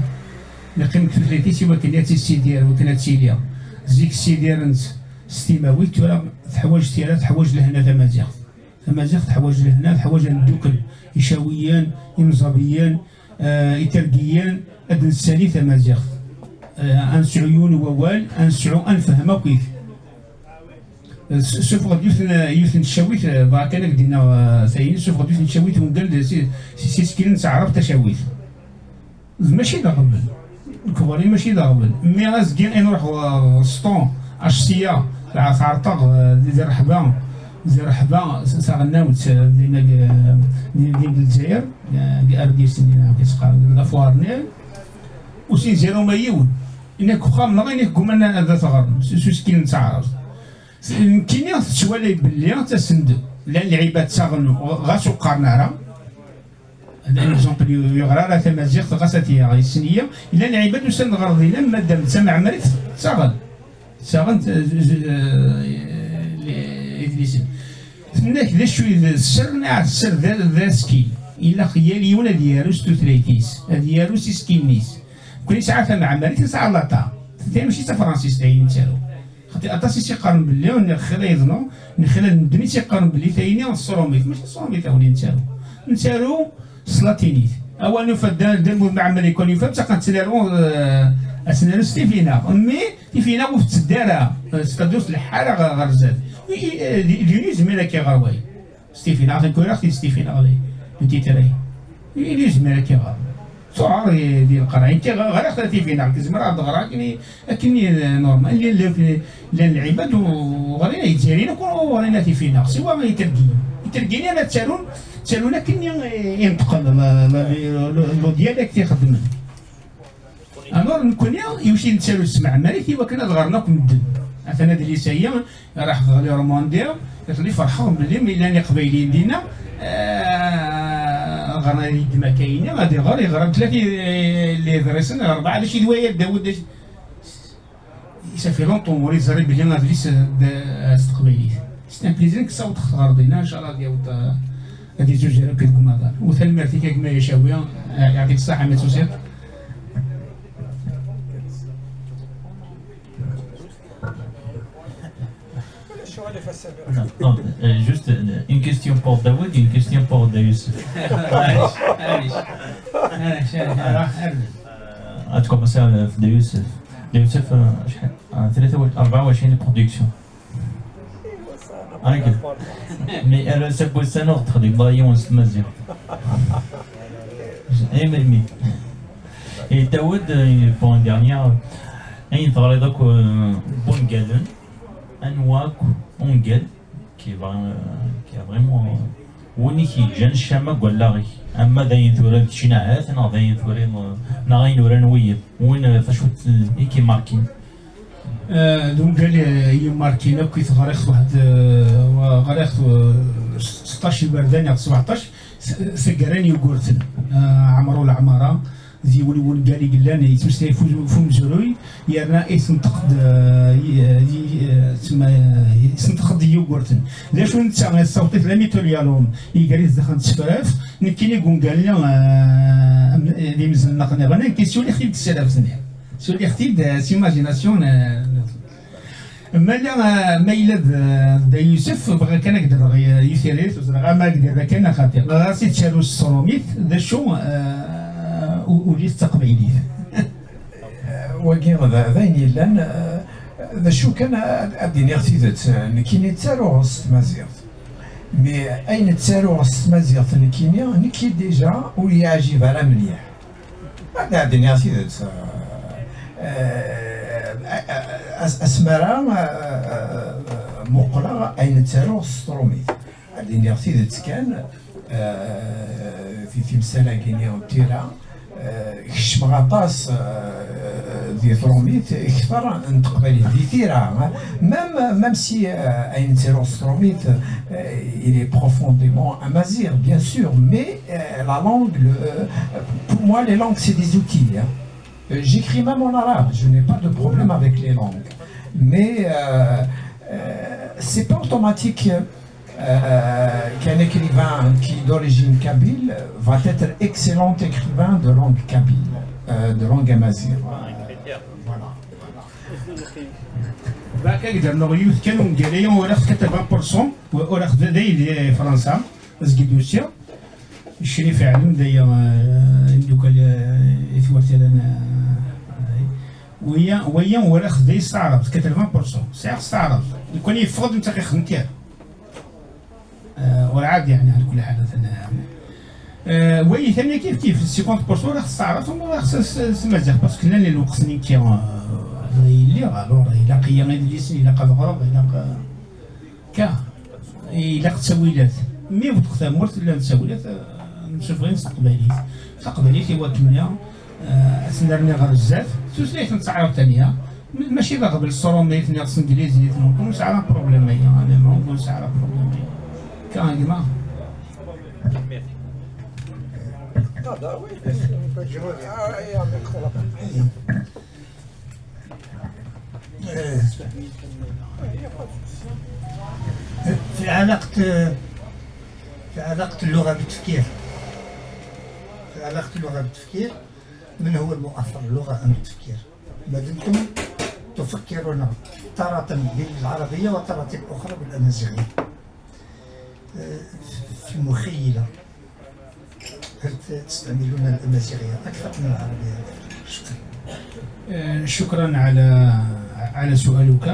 yeqqim deg tutlayt-is i wakken ad tissidir, i wakken ad tili. Zik ssidiren s, s timawit, tura teḥwaǧ tira, teḥwaǧ lehna tamaziɣt. Tamaziɣt teḥwaǧ lehna, teḥwaǧ ad neddukel, icawiyen, imẓabiyen, eh, itergiyen, ad nessali tamaziɣt. Eh, ad nesɛu yiwen n wawal, ad nesɛu, ad nefhem akkit. Eh, s-, suffeɣ-d yiwet n, yiwet n tcawit, eh, bɣa kan ad k-d-iniɣ, eh, tayin, suffeɣ-d yiwet n tcawit, ungal d si, si, si skil n taɛrabt tacawit. D mačči d aɣbel. Nekk ɣur-i mačči d aɣbel. Mi azgen i nruḥ ɣ-, ɣer Sṭon, Acsiya, tɛerṭeɣ, eh, di, di Rreḥba, di Rreḥba, s-, taɣennawt, eh, din, eh, din, din Lezzayer, eh, deg Ardis, din, eh, kif qqaren, la foire nil. Ur sin ziru ma yiwen. Ini-ak uxxam-nneɣ, ini-ak gguman ad t-ɣren, s, s usekkil n taɛrabt. Nekkini tettwalay belli ttasen-d, llan lɛibad ttaɣen, ɣas ur qqaren ara. Ad, exemple, ur yeɣri ara tamaziɣt, ɣas ad t-yaɣ, yessen-iyi. Llan lɛibad usan-d ɣer dinna, madam d tameɛmarit, ttaɣen. Ttaɣen, eh, z-, z-, eh, idlisen. Tenna-k d acu i d sser, neɣ sser d, d askil. Ilaq yal yiwen ad yaru s tutlayt-is, ad yaru s iskil-is. Nekkni nesɛa tameɛmarit, nesɛa laṭa. Tayi mačči d tafransist, ayen nettaru. Xaṭi aṭas i s-iqqaren belli, neɣ xilla yeḍnu, neɣ xilla n ddunit i s-iqqaren belli tayni s tṛumit. Mačči s tṛumit awen i nettaru. Nettaru s latinit. Awa nufa dda, dda lmud mɛemmel ikun yufa, ttaqan ttnaru, eh, ad ttnaru s tifinaɣ. Mmi, tifinaɣ ur tetteddi ara, eh, s tadust lḥala ɣer, ɣer zdat. I, i, eh, di, di, di, zmir akka ɣer way. Stephen, atan kuraɣ-t-id Stephen ɣlay, n titray. Ili yezmer ad k-iɣer. Tuɛer di, di leqraya. Nekk ɣ-, ɣriɣ-t a Stephen, ɣ-, tezmer ad d-ɣreɣ akken i, akken i, eh, normal. Llan, llan, llan lɛibad u ɣrin, Izzayriyen akk ur ɣrin a Stephen, siwa Itergiyen. Itergiyen ara ttarun, ttarun akken i, i neṭqen, la, la, le, le, le dialecte i xeddmen. Alors, nekkni, iwacu i nettaru s tmeɛmarit, i wakken ad ɣren akk medden. Atan adlis-agi, raḥ ɣer Irumandi, iḍelli ferḥeɣ belli mi llan Iqbayliyen dinna, eh, ɣer yeddem akka-yini, ad iɣer, iɣer am tlata n yiḍrisen, rebɛa, d acu i d waya, Dawed, d acu? Ça fait longtemps ur yeẓri belli adlis d, s teqbaylit. C'est un plaisir nekk ssawḍeɣ-t ɣer dinna, inchallah ad yaweḍ, eh, ad izuzer akk deg umaḍal. U tanemmirt-ik a gma Yacawi, eh, yeɛṭik ṣṣeḥḥa mi d-tusiḍ. Non, non, euh, juste euh, une question pour Daoud et une question pour Dayoussef. Allez, allez, allez, allez, allez. Euh, à commencer avec Dayoussef. Dayoussef, euh, شحال؟ آه، ثلاثة وعشرين، أربعة وعشرين production. هاك. Mais alors, c'est pour ça, notre, des baillons, c'est ma Et Mimi. Et Daoud, euh, pour une dernière, euh, il faudrait donc, euh, bon galon. Anwa akk ungal qui est vra-, qui a vraiment, euh, win i k-yeǧǧan ccama deg wallaɣ-ik, ama d ayen tura d tcinaɛat neɣ d ayen tura, neɣ ayen uran wiyiḍ, win, euh, tacuṭ i k-imarkin. Eh, d ungal, eh, i yi-markin akk i t-ɣriɣ-t waḥed, eh, wa-, ɣriɣ-t, eh, s-, seṭṭac iberdan neɣ sebɛeṭṭac, s-, taggara n Yugurten, eh, Ɛmer Uleɛmara, d yiwen n wungal i yellan yettmeslay f u-, f umezruy, yerna isenṭeq-d, eh, i, eh, i, eh, tma-, isenṭeq-d i Yugurten. D acu netta, yessaweḍ-it lami tul yalum, iger-it daxel n tsefraft, nekkini deg ungal-nni, eh, am-, d imzenneq nniḍen, nekk suliɣ-t-id deg tsraft-nni. Suliɣ-t-id, eh, s imagination, eh, Ma la, ma yella d, d Dda Yusef, bɣiɣ kan ad k-d-rreɣ yiwet n tiririt, ur ẓriɣ ama ad k-d-rreɣ kan neɣ xaṭi. Ɣas i tettaru s tṛumit, d acu, eh, u-, uli s taqbaylit? Wagi d, d ayen yellan, eh, d acu kan ad, ad d-iniɣ tidet, eh, nekkini ttaruɣ s tmaziɣt. Mi ayen ttaruɣ s tmaziɣt nekkini, nekki déjà ur yi-yeɛjib ara mliḥ. Ad d-iniɣ tidet, eh, eh, As- asmara muqleɣ ayen ttaruɣ s trumit. Ad iniɣ tidet kan, timsal-agi-nni n tira, kecmeɣ aṭas di trumit kter n teqbaylit di tira. Même même si ayen ttaruɣ s trumit, il est profondément amazigh, bien sûr, mais la langue, pour moi les langues c'est des outils. J'écris même en arabe, je n'ai pas de problème avec les langues. Mais c'est pas automatique qu'un écrivain qui est d'origine kabyle va être excellent écrivain de langue kabyle, de langue amazigh. Voilà. Baka gdar no yut kan un galeyon ur aɣ-tkateb un pour cent, ur aɣ-d-day di Fransa, azgid usiɣ. Crif Ɛlem d aya, imeddukal i twert yalan. Waya waya ur aɣ-d-day s taɛrabt, quatre-vingts pour cent sɛiɣ s taɛrabt. Lukan yeffeɣ-d netta ixdem kan. Ur ɛad yeɛni ɛla kulli ḥal atan. Wayi tani kif kif, cinquante pour cent ur aɣ-d-teɛrabt, ur aɣ-d-day s tmaziɣt, parce que llan lweqt-nni kan yelliɣ, alors ilaq-iyi idlisen, ilaq ad ɣreɣ, ilaq. Ka, ilaq ttawilat. Mi wteɣ tamurt, llan ttawilat, nemsefɣin s teqbaylit. Taqbaylit i wakken ad tennerni ɣer zdat, tutlayt n taɛrabt tanya, mačči d aɣbel s trumit neɣ s tenglizit, ur nesɛi ara problème aya, ur nesɛi ara problème aya. Ka, a gma. في علاقة في علاقة اللغة بالتفكير. في علاقة اللغة بالتفكير، من هو المؤثر، اللغة أم التفكير؟ ما دمتم تفكرون تارة بالعربية وتارة أخرى بالأمازيغية. في مخيلة، هل تستعملون الأمازيغية أكثر من العربية؟ شكرا. شكرا على على سؤالك.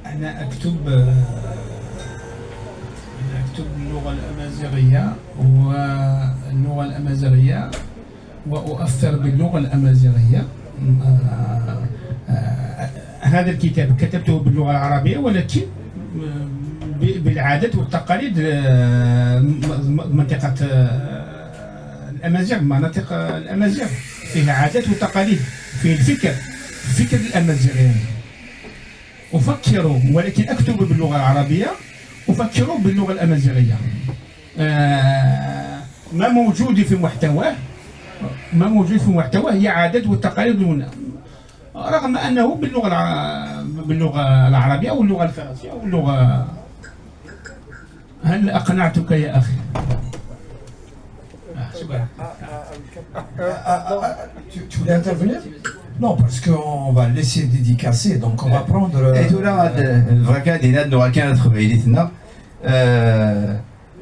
أنا أكتب أنا أكتب باللغة الأمازيغية، واللغة الأمازيغية وأؤثر باللغة الأمازيغية. هذا الكتاب كتبته باللغة العربية، ولكن بالعادات والتقاليد، منطقة الأمازيغ، مناطق الأمازيغ فيها عادات وتقاليد، فيه الفكر، الفكر الأمازيغي يعني. أفكر، ولكن أكتب باللغة العربية، أفكر باللغة الأمازيغية. ما موجود في محتواه، ما موجود في محتواه هي عادات وتقاليد، رغم أنه باللغة الع... باللغة العربية واللغة الفرنسية واللغة. هل أقنعتك يا أخي؟ Tu, tu voulais intervenir ? Non, parce qu'on va laisser dédicacer, donc on va prendre. I tura ad bɣiɣ ad d-iniɣ ad nuɣal kan ar teqbaylit-nneɣ.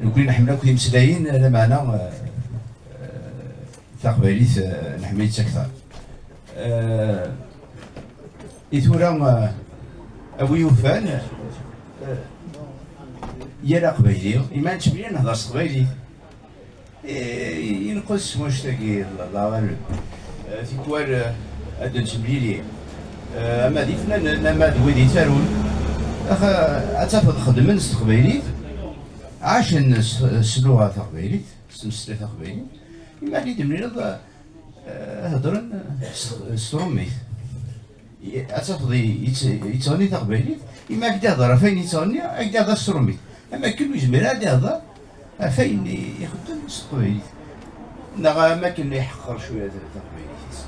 Nekkni nḥemmel akk timeslayin, lameɛna taqbaylit nḥemmel-itt akteṛ. I tura, a wi yufan, yal aqbayli, ima nettemlil nehder s teqbaylit. Yenqes wanect-agi, Allahu aɛlam. Tikwal ad nettemlili, ama d ifnanen ama d wid yettarun, ad tafeḍ xeddmen s teqbaylit, ɛacen s tluɣa taqbaylit, s tmeslayt taqbaylit. Ima ad d-temlileḍ heddren s trumit. Ad tafeḍ yettɣenni taqbaylit, imi ad k-d-ihder ɣef wayen yettɣenni, ad k-d-ihder s trumit. Am akken ur yezmir ara ad ihder ɣef wayen ixeddem s teqbaylit, neɣ am akken iḥeqqer cwiya taqbaylit-is.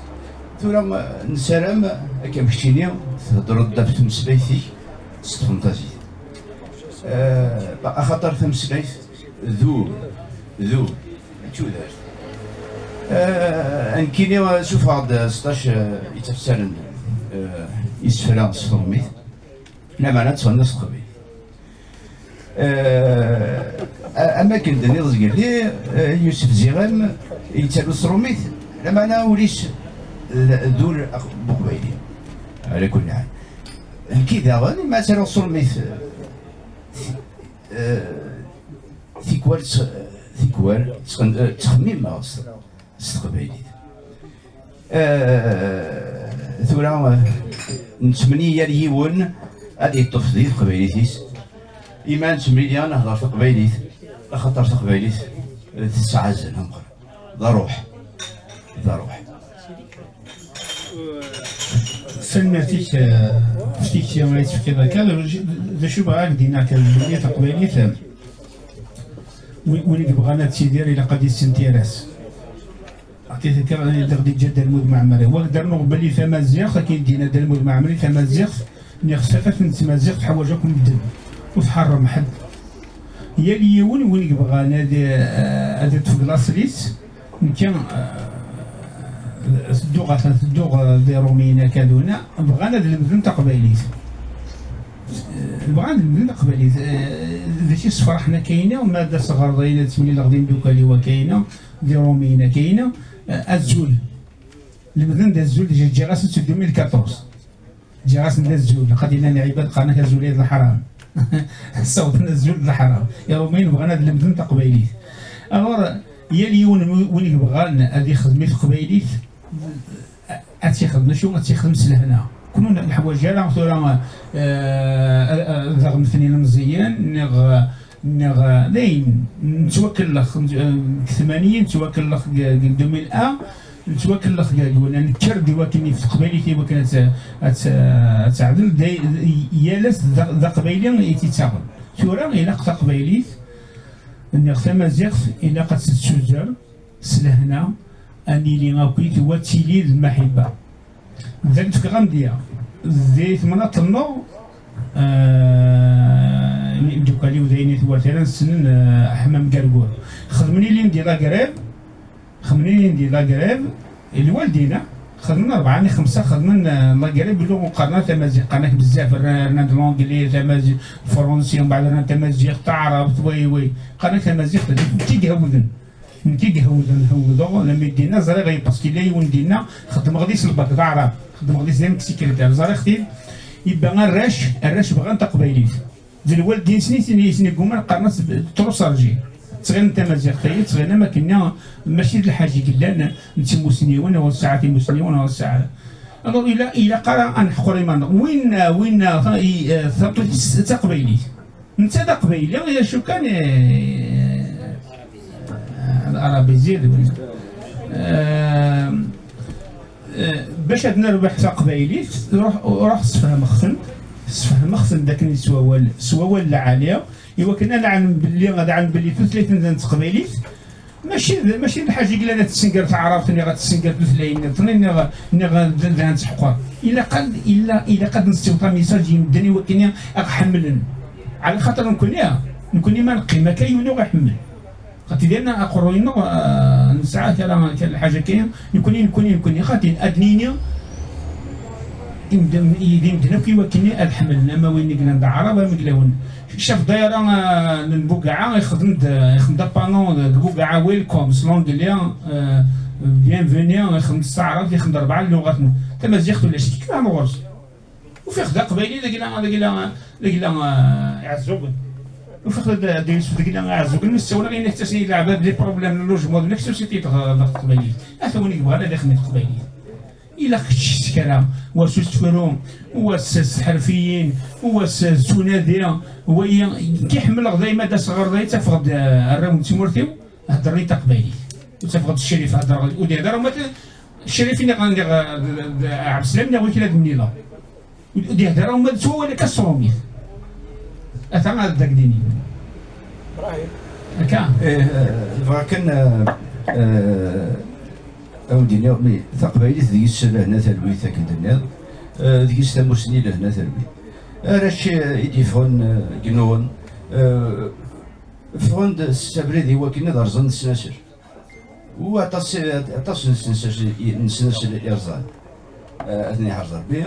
Tura nessaram, akka am keččini, theddreḍ-d ɣef tmeslayt-ik s tfenṭazit. Axaṭer tameslayt d ul, d ul, d tudert. Nekkini sufɣeɣ-d seṭṭac yettafsaren isefra s trumit, lameɛna ttɣenniɣ s teqbaylit. Am akken d-tenniḍ zgelli, Yusef Ziɣem yettaru s trumit, lameɛna ul-is d ul n uqbayli. Ɛla kulli ḥal, nekki daɣen, imi ttaruɣ s trumit, tikwal, tikwal ttxemmimeɣ s s teqbaylit. Eh, tura, eh, nettmenni yal yiwen ad yeṭṭef di teqbaylit-is. Ima nettmenni ad nehder taqbaylit, axaṭer taqbaylit, eh, tesɛa azal ameqqran. D ṛṛuḥ. D ṛṛuḥ. Tanemmirt-ik, eh, ɣef tikti ay d-tefkiḍ akka. D acu bɣiɣ ad d-iniɣ kan, belli taqbaylit, eh, wi- win i yebɣan ad tidir ilaq ad yessentir-as. Akka, akka i d-yeǧǧa Dda Lmud Mɛemmri. Wa d-rnuɣ belli tamaziɣt, akken i d-yenna Dda Lmud Mɛemmri, tamaziɣt, niɣ s tafat n tmaziɣt teḥwaǧ akk medden. Ur tḥeṛṛem ḥedd. Yal yiwen win yebɣan ad, eh, ad iṭṭef deg laṣel-is, nekki, eh, tedduɣ, atan tedduɣ, eh, di Ṛumiyin akka d una, bɣan ad lemden taqbaylit. Eh, bɣan ad lemden taqbaylit. Eh, d acu yessefraḥen akkayna, ma d asɣar d ayen ad ttemlileɣ d imdukal-iw akkayna, di Ṛumiyin akkayna, eh, azul. Lemden-d azul, ǧǧiɣ-asen-tt deux mille quatorze. Ǧǧiɣ-asen-d azul, qad illan lɛibad qqaren-ak azul d leḥram. Ssawḍen azul d leḥram. Iṛumiyen bɣan ad lemden taqbaylit. Alors, yal yiwen win yebɣan ad ixdem i teqbaylit, ad tt-ixdem, acu ad tt-ixdem s lehna. Kunwi ur neḥwaǧ ara tura, eh, eh, eh, ad aɣ-mten ilemẓiyen, neɣ, neɣ, eh, dayen, nettwakellex, eh, deg tmaniyin, nettwakellex deg, deg deux mille un, nettwakellex deg, deg wala nekker-d i wakken i teqbaylit i wakken ad tt-, ad tt-, ad teɛdel, day-, yal ass d, d aqbayli i tt-ittaɣen. Tura ilaq taqbaylit, neɣ tamaziɣt, ilaq ad tt-tsuzer s lehna, ad nili akkit, wa tili d lmaḥibba. D akken tefkiɣ amedya. Di temnaḍt-nneɣ, eh, imdukal-iw d ayen i twar tira ssnen, eh, Ḥemmam Gargur. Xedmen ilindi la grève, xedmen ilindi la grève, lwaldin, ah, xedmen rebɛa neɣ xemsa, xedmen, eh, la grève, belli qqaren tamaziɣt, qqaren-ak bezzaf, rnan, rnan-d l'anglais, tamaziɣt, lefransi, mbeɛd rnan tamaziɣt, taɛrabt, way, way. Qqaren-ak tamaziɣt, d nekk i ihewwden. Nekk i ihewwden, hewwdeɣ, lammi d-inna, ẓriɣ, parce que yella yiwen d-inna, xeddmeɣ deg-s lbak d aɛrab, xeddmeɣ deg-s d ameksikritir, ẓriɣ-t-id, ibba arrac, arrac bɣan taqbaylit. D lwaldin-nsen i ten-, i ten-igguman, qqaren-as trop chargé. Ttɣilen tamaziɣt-agi, ttɣilen am akken-nni, mačči d lḥaǧa i yellan, n timusniwen, neɣ ur tesɛa timusniwen, neɣ ur tesɛa. Alors, ila-, ilaq ara ad neḥqer iman-nneɣ. Winna, winna, ta-, i, eh, tameṭṭut-is d taqbaylit. Netta d aqbayli, d acu kan, eh, d arabi zid, eh, eh, bac ad nerbeḥ taqbaylit, ruḥ, ruḥ sfehmeɣ-ten, sfehmeɣ-ten d akken s wawal, s wawal lɛali, i wakken ad ɛelmen belli, ad ɛelmen belli tutlayt-nsen d taqbaylit, mačči d, mačči d lḥaǧa i yellan ad tessenger taɛrabt, neɣ ad tessenger tutlayin nniḍen, neɣ, neɣ d, d, ad teḥqer. Ilaq ad, illa, ilaq ad nessiweḍ amiṣaj i medden i wakken ad ɣ-ḥemmlen. Ɛla xaṭer nekkni, nekkni ma neqqim akka, yiwen ur ɣ-iḥemmel. Xaṭi, dinna aqerruy-nneɣ, ah, nesɛa kra, kra lḥaǧa kan, nekkni, nekkni, nekkni. Xaṭi, ad d-nini, imden, i d imden akk i wakken ad ḥemmlen, ama win i yellan d aɛrab, ama yella win. Caf dayra, ah, n lbugaɛa, ixdem-d, ixdem-d apanu deg bugaɛa, welcome, s l'anglais, ah, bienvenue, ixdem-d s taɛrabt, ixdem-d rebɛa lluɣat. Tamaziɣt ulac, tekra ɣur-s. Ufiɣ-d aqbayli deg la, deg la, deg la, ah, Iɛeẓẓugen. Ufiɣ-d ad, ad yusef deg la Iɛeẓẓugen, mi s-ssawleɣ, yenna-k, ttasen-iyi leɛbad, les problèmes n logement, d nekk société ɣer teqbaylit. Ata win i yebɣan ad ixdem i teqbaylit. Ilaq kečč s kra, wa s usefru, wa s, s tḥerfiyin, wa s, s unadi, wa i, nekk ḥemmleɣ dayma ad aseɣ ɣer da, ttafeɣ-d, ah, arraw n tmurt-iw, heddren i taqbaylit. Ur ttafeɣ-d Ccrif, heddreɣ, ur d-ihder ara, ma t-, Ccrif i niɣ, niɣ, d, d, d, Ɛebslam, niɣ wi kra d-mlileɣ. Ur d-ihder ara, ma d s wawal akka s tṛumit. Ata ad d-ak-d-ini. Akka. Eh, bɣiɣ kan, eh, eh, ad wen-d-iniɣ, mi taqbaylit deg-s lehna talwit akken tenniḍ, eh, deg-s tamusni lehna talwit. Arrac, eh, i d-yeffɣen, eh, deg yinuɣen, eh, ffɣen-d s abrid i wakken ad rẓen snasel. U aṭas, aṭas n snasel, n snasel i rẓan. Eh, ad ten-iḥrez Rebbi.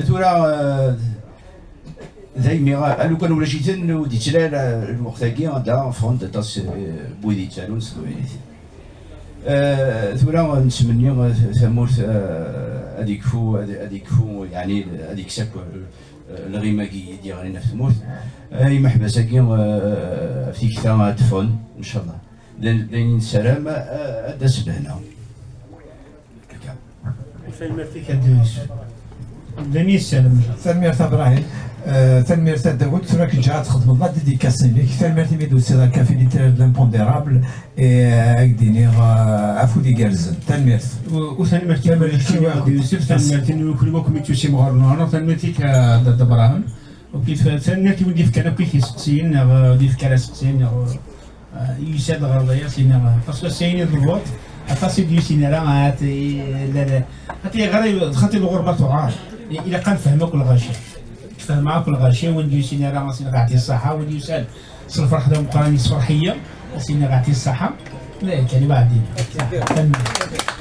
Tura, eh, daymi, a lukan ulac-iten, ur d-yettili ara lweqt-agi, anda ffɣen-d aṭas, eh, n wid yettarun s teqbaylit. Eh, tura nettmenni, eh, tamurt, eh, ad yekfu, ad, ad yekfu, yeɛni ad yekkes akk, eh, lɣima-agi i d-yeɣlin ɣef tmurt. Eh, imeḥbas-agi, eh, ɣef tikta ad ffɣen, ncallah. D, d ayen i nessaram, eh, ad d-tas lehna. Tanemmirt-ik a Dda Yusef. Dani yessalem. Tanemmirt a Brahim. Eh, tanemmirt a Dawed, tura k-ǧǧeɣ ad txedmeḍ la dédicace-inek. Tanemmirt imi d-tusiḍ ar Café Littéraire de l'Impondérable, et, eh, ad k-d-iniɣ, eh, afud igerrzen. Tanemmirt. U tanemmirt-ik a Dda Yusef, tanemmirt-inu i wakk mi d-tusim ɣer-neɣ, tanemmirt-ik a Dda Brahim. Ok, tanemmirt i wid d-yefkan akk i t-iseqsiyen, neɣ, eh, d-yefkan aseqsi, neɣ, eh, yusa-d ɣer daya, sini, eh, parce que ass-a ini d lvuṭ, aṭas i d-yusin ara, ah, ti-, la, la, xaṭi ɣer, xaṭi lɣerba tuɛar. I-, ilaq ad nefhem akk lɣaci. Tfehmeɣ akk lɣaci, win d-yusin ara, asin ɣaɛti ṣṣaḥa, win d-yusan s lferḥ d ameqqran yesferḥ-iyi, asin ɣaɛti ṣṣaḥa. La, kan ibeɛdin. Tanemmirt.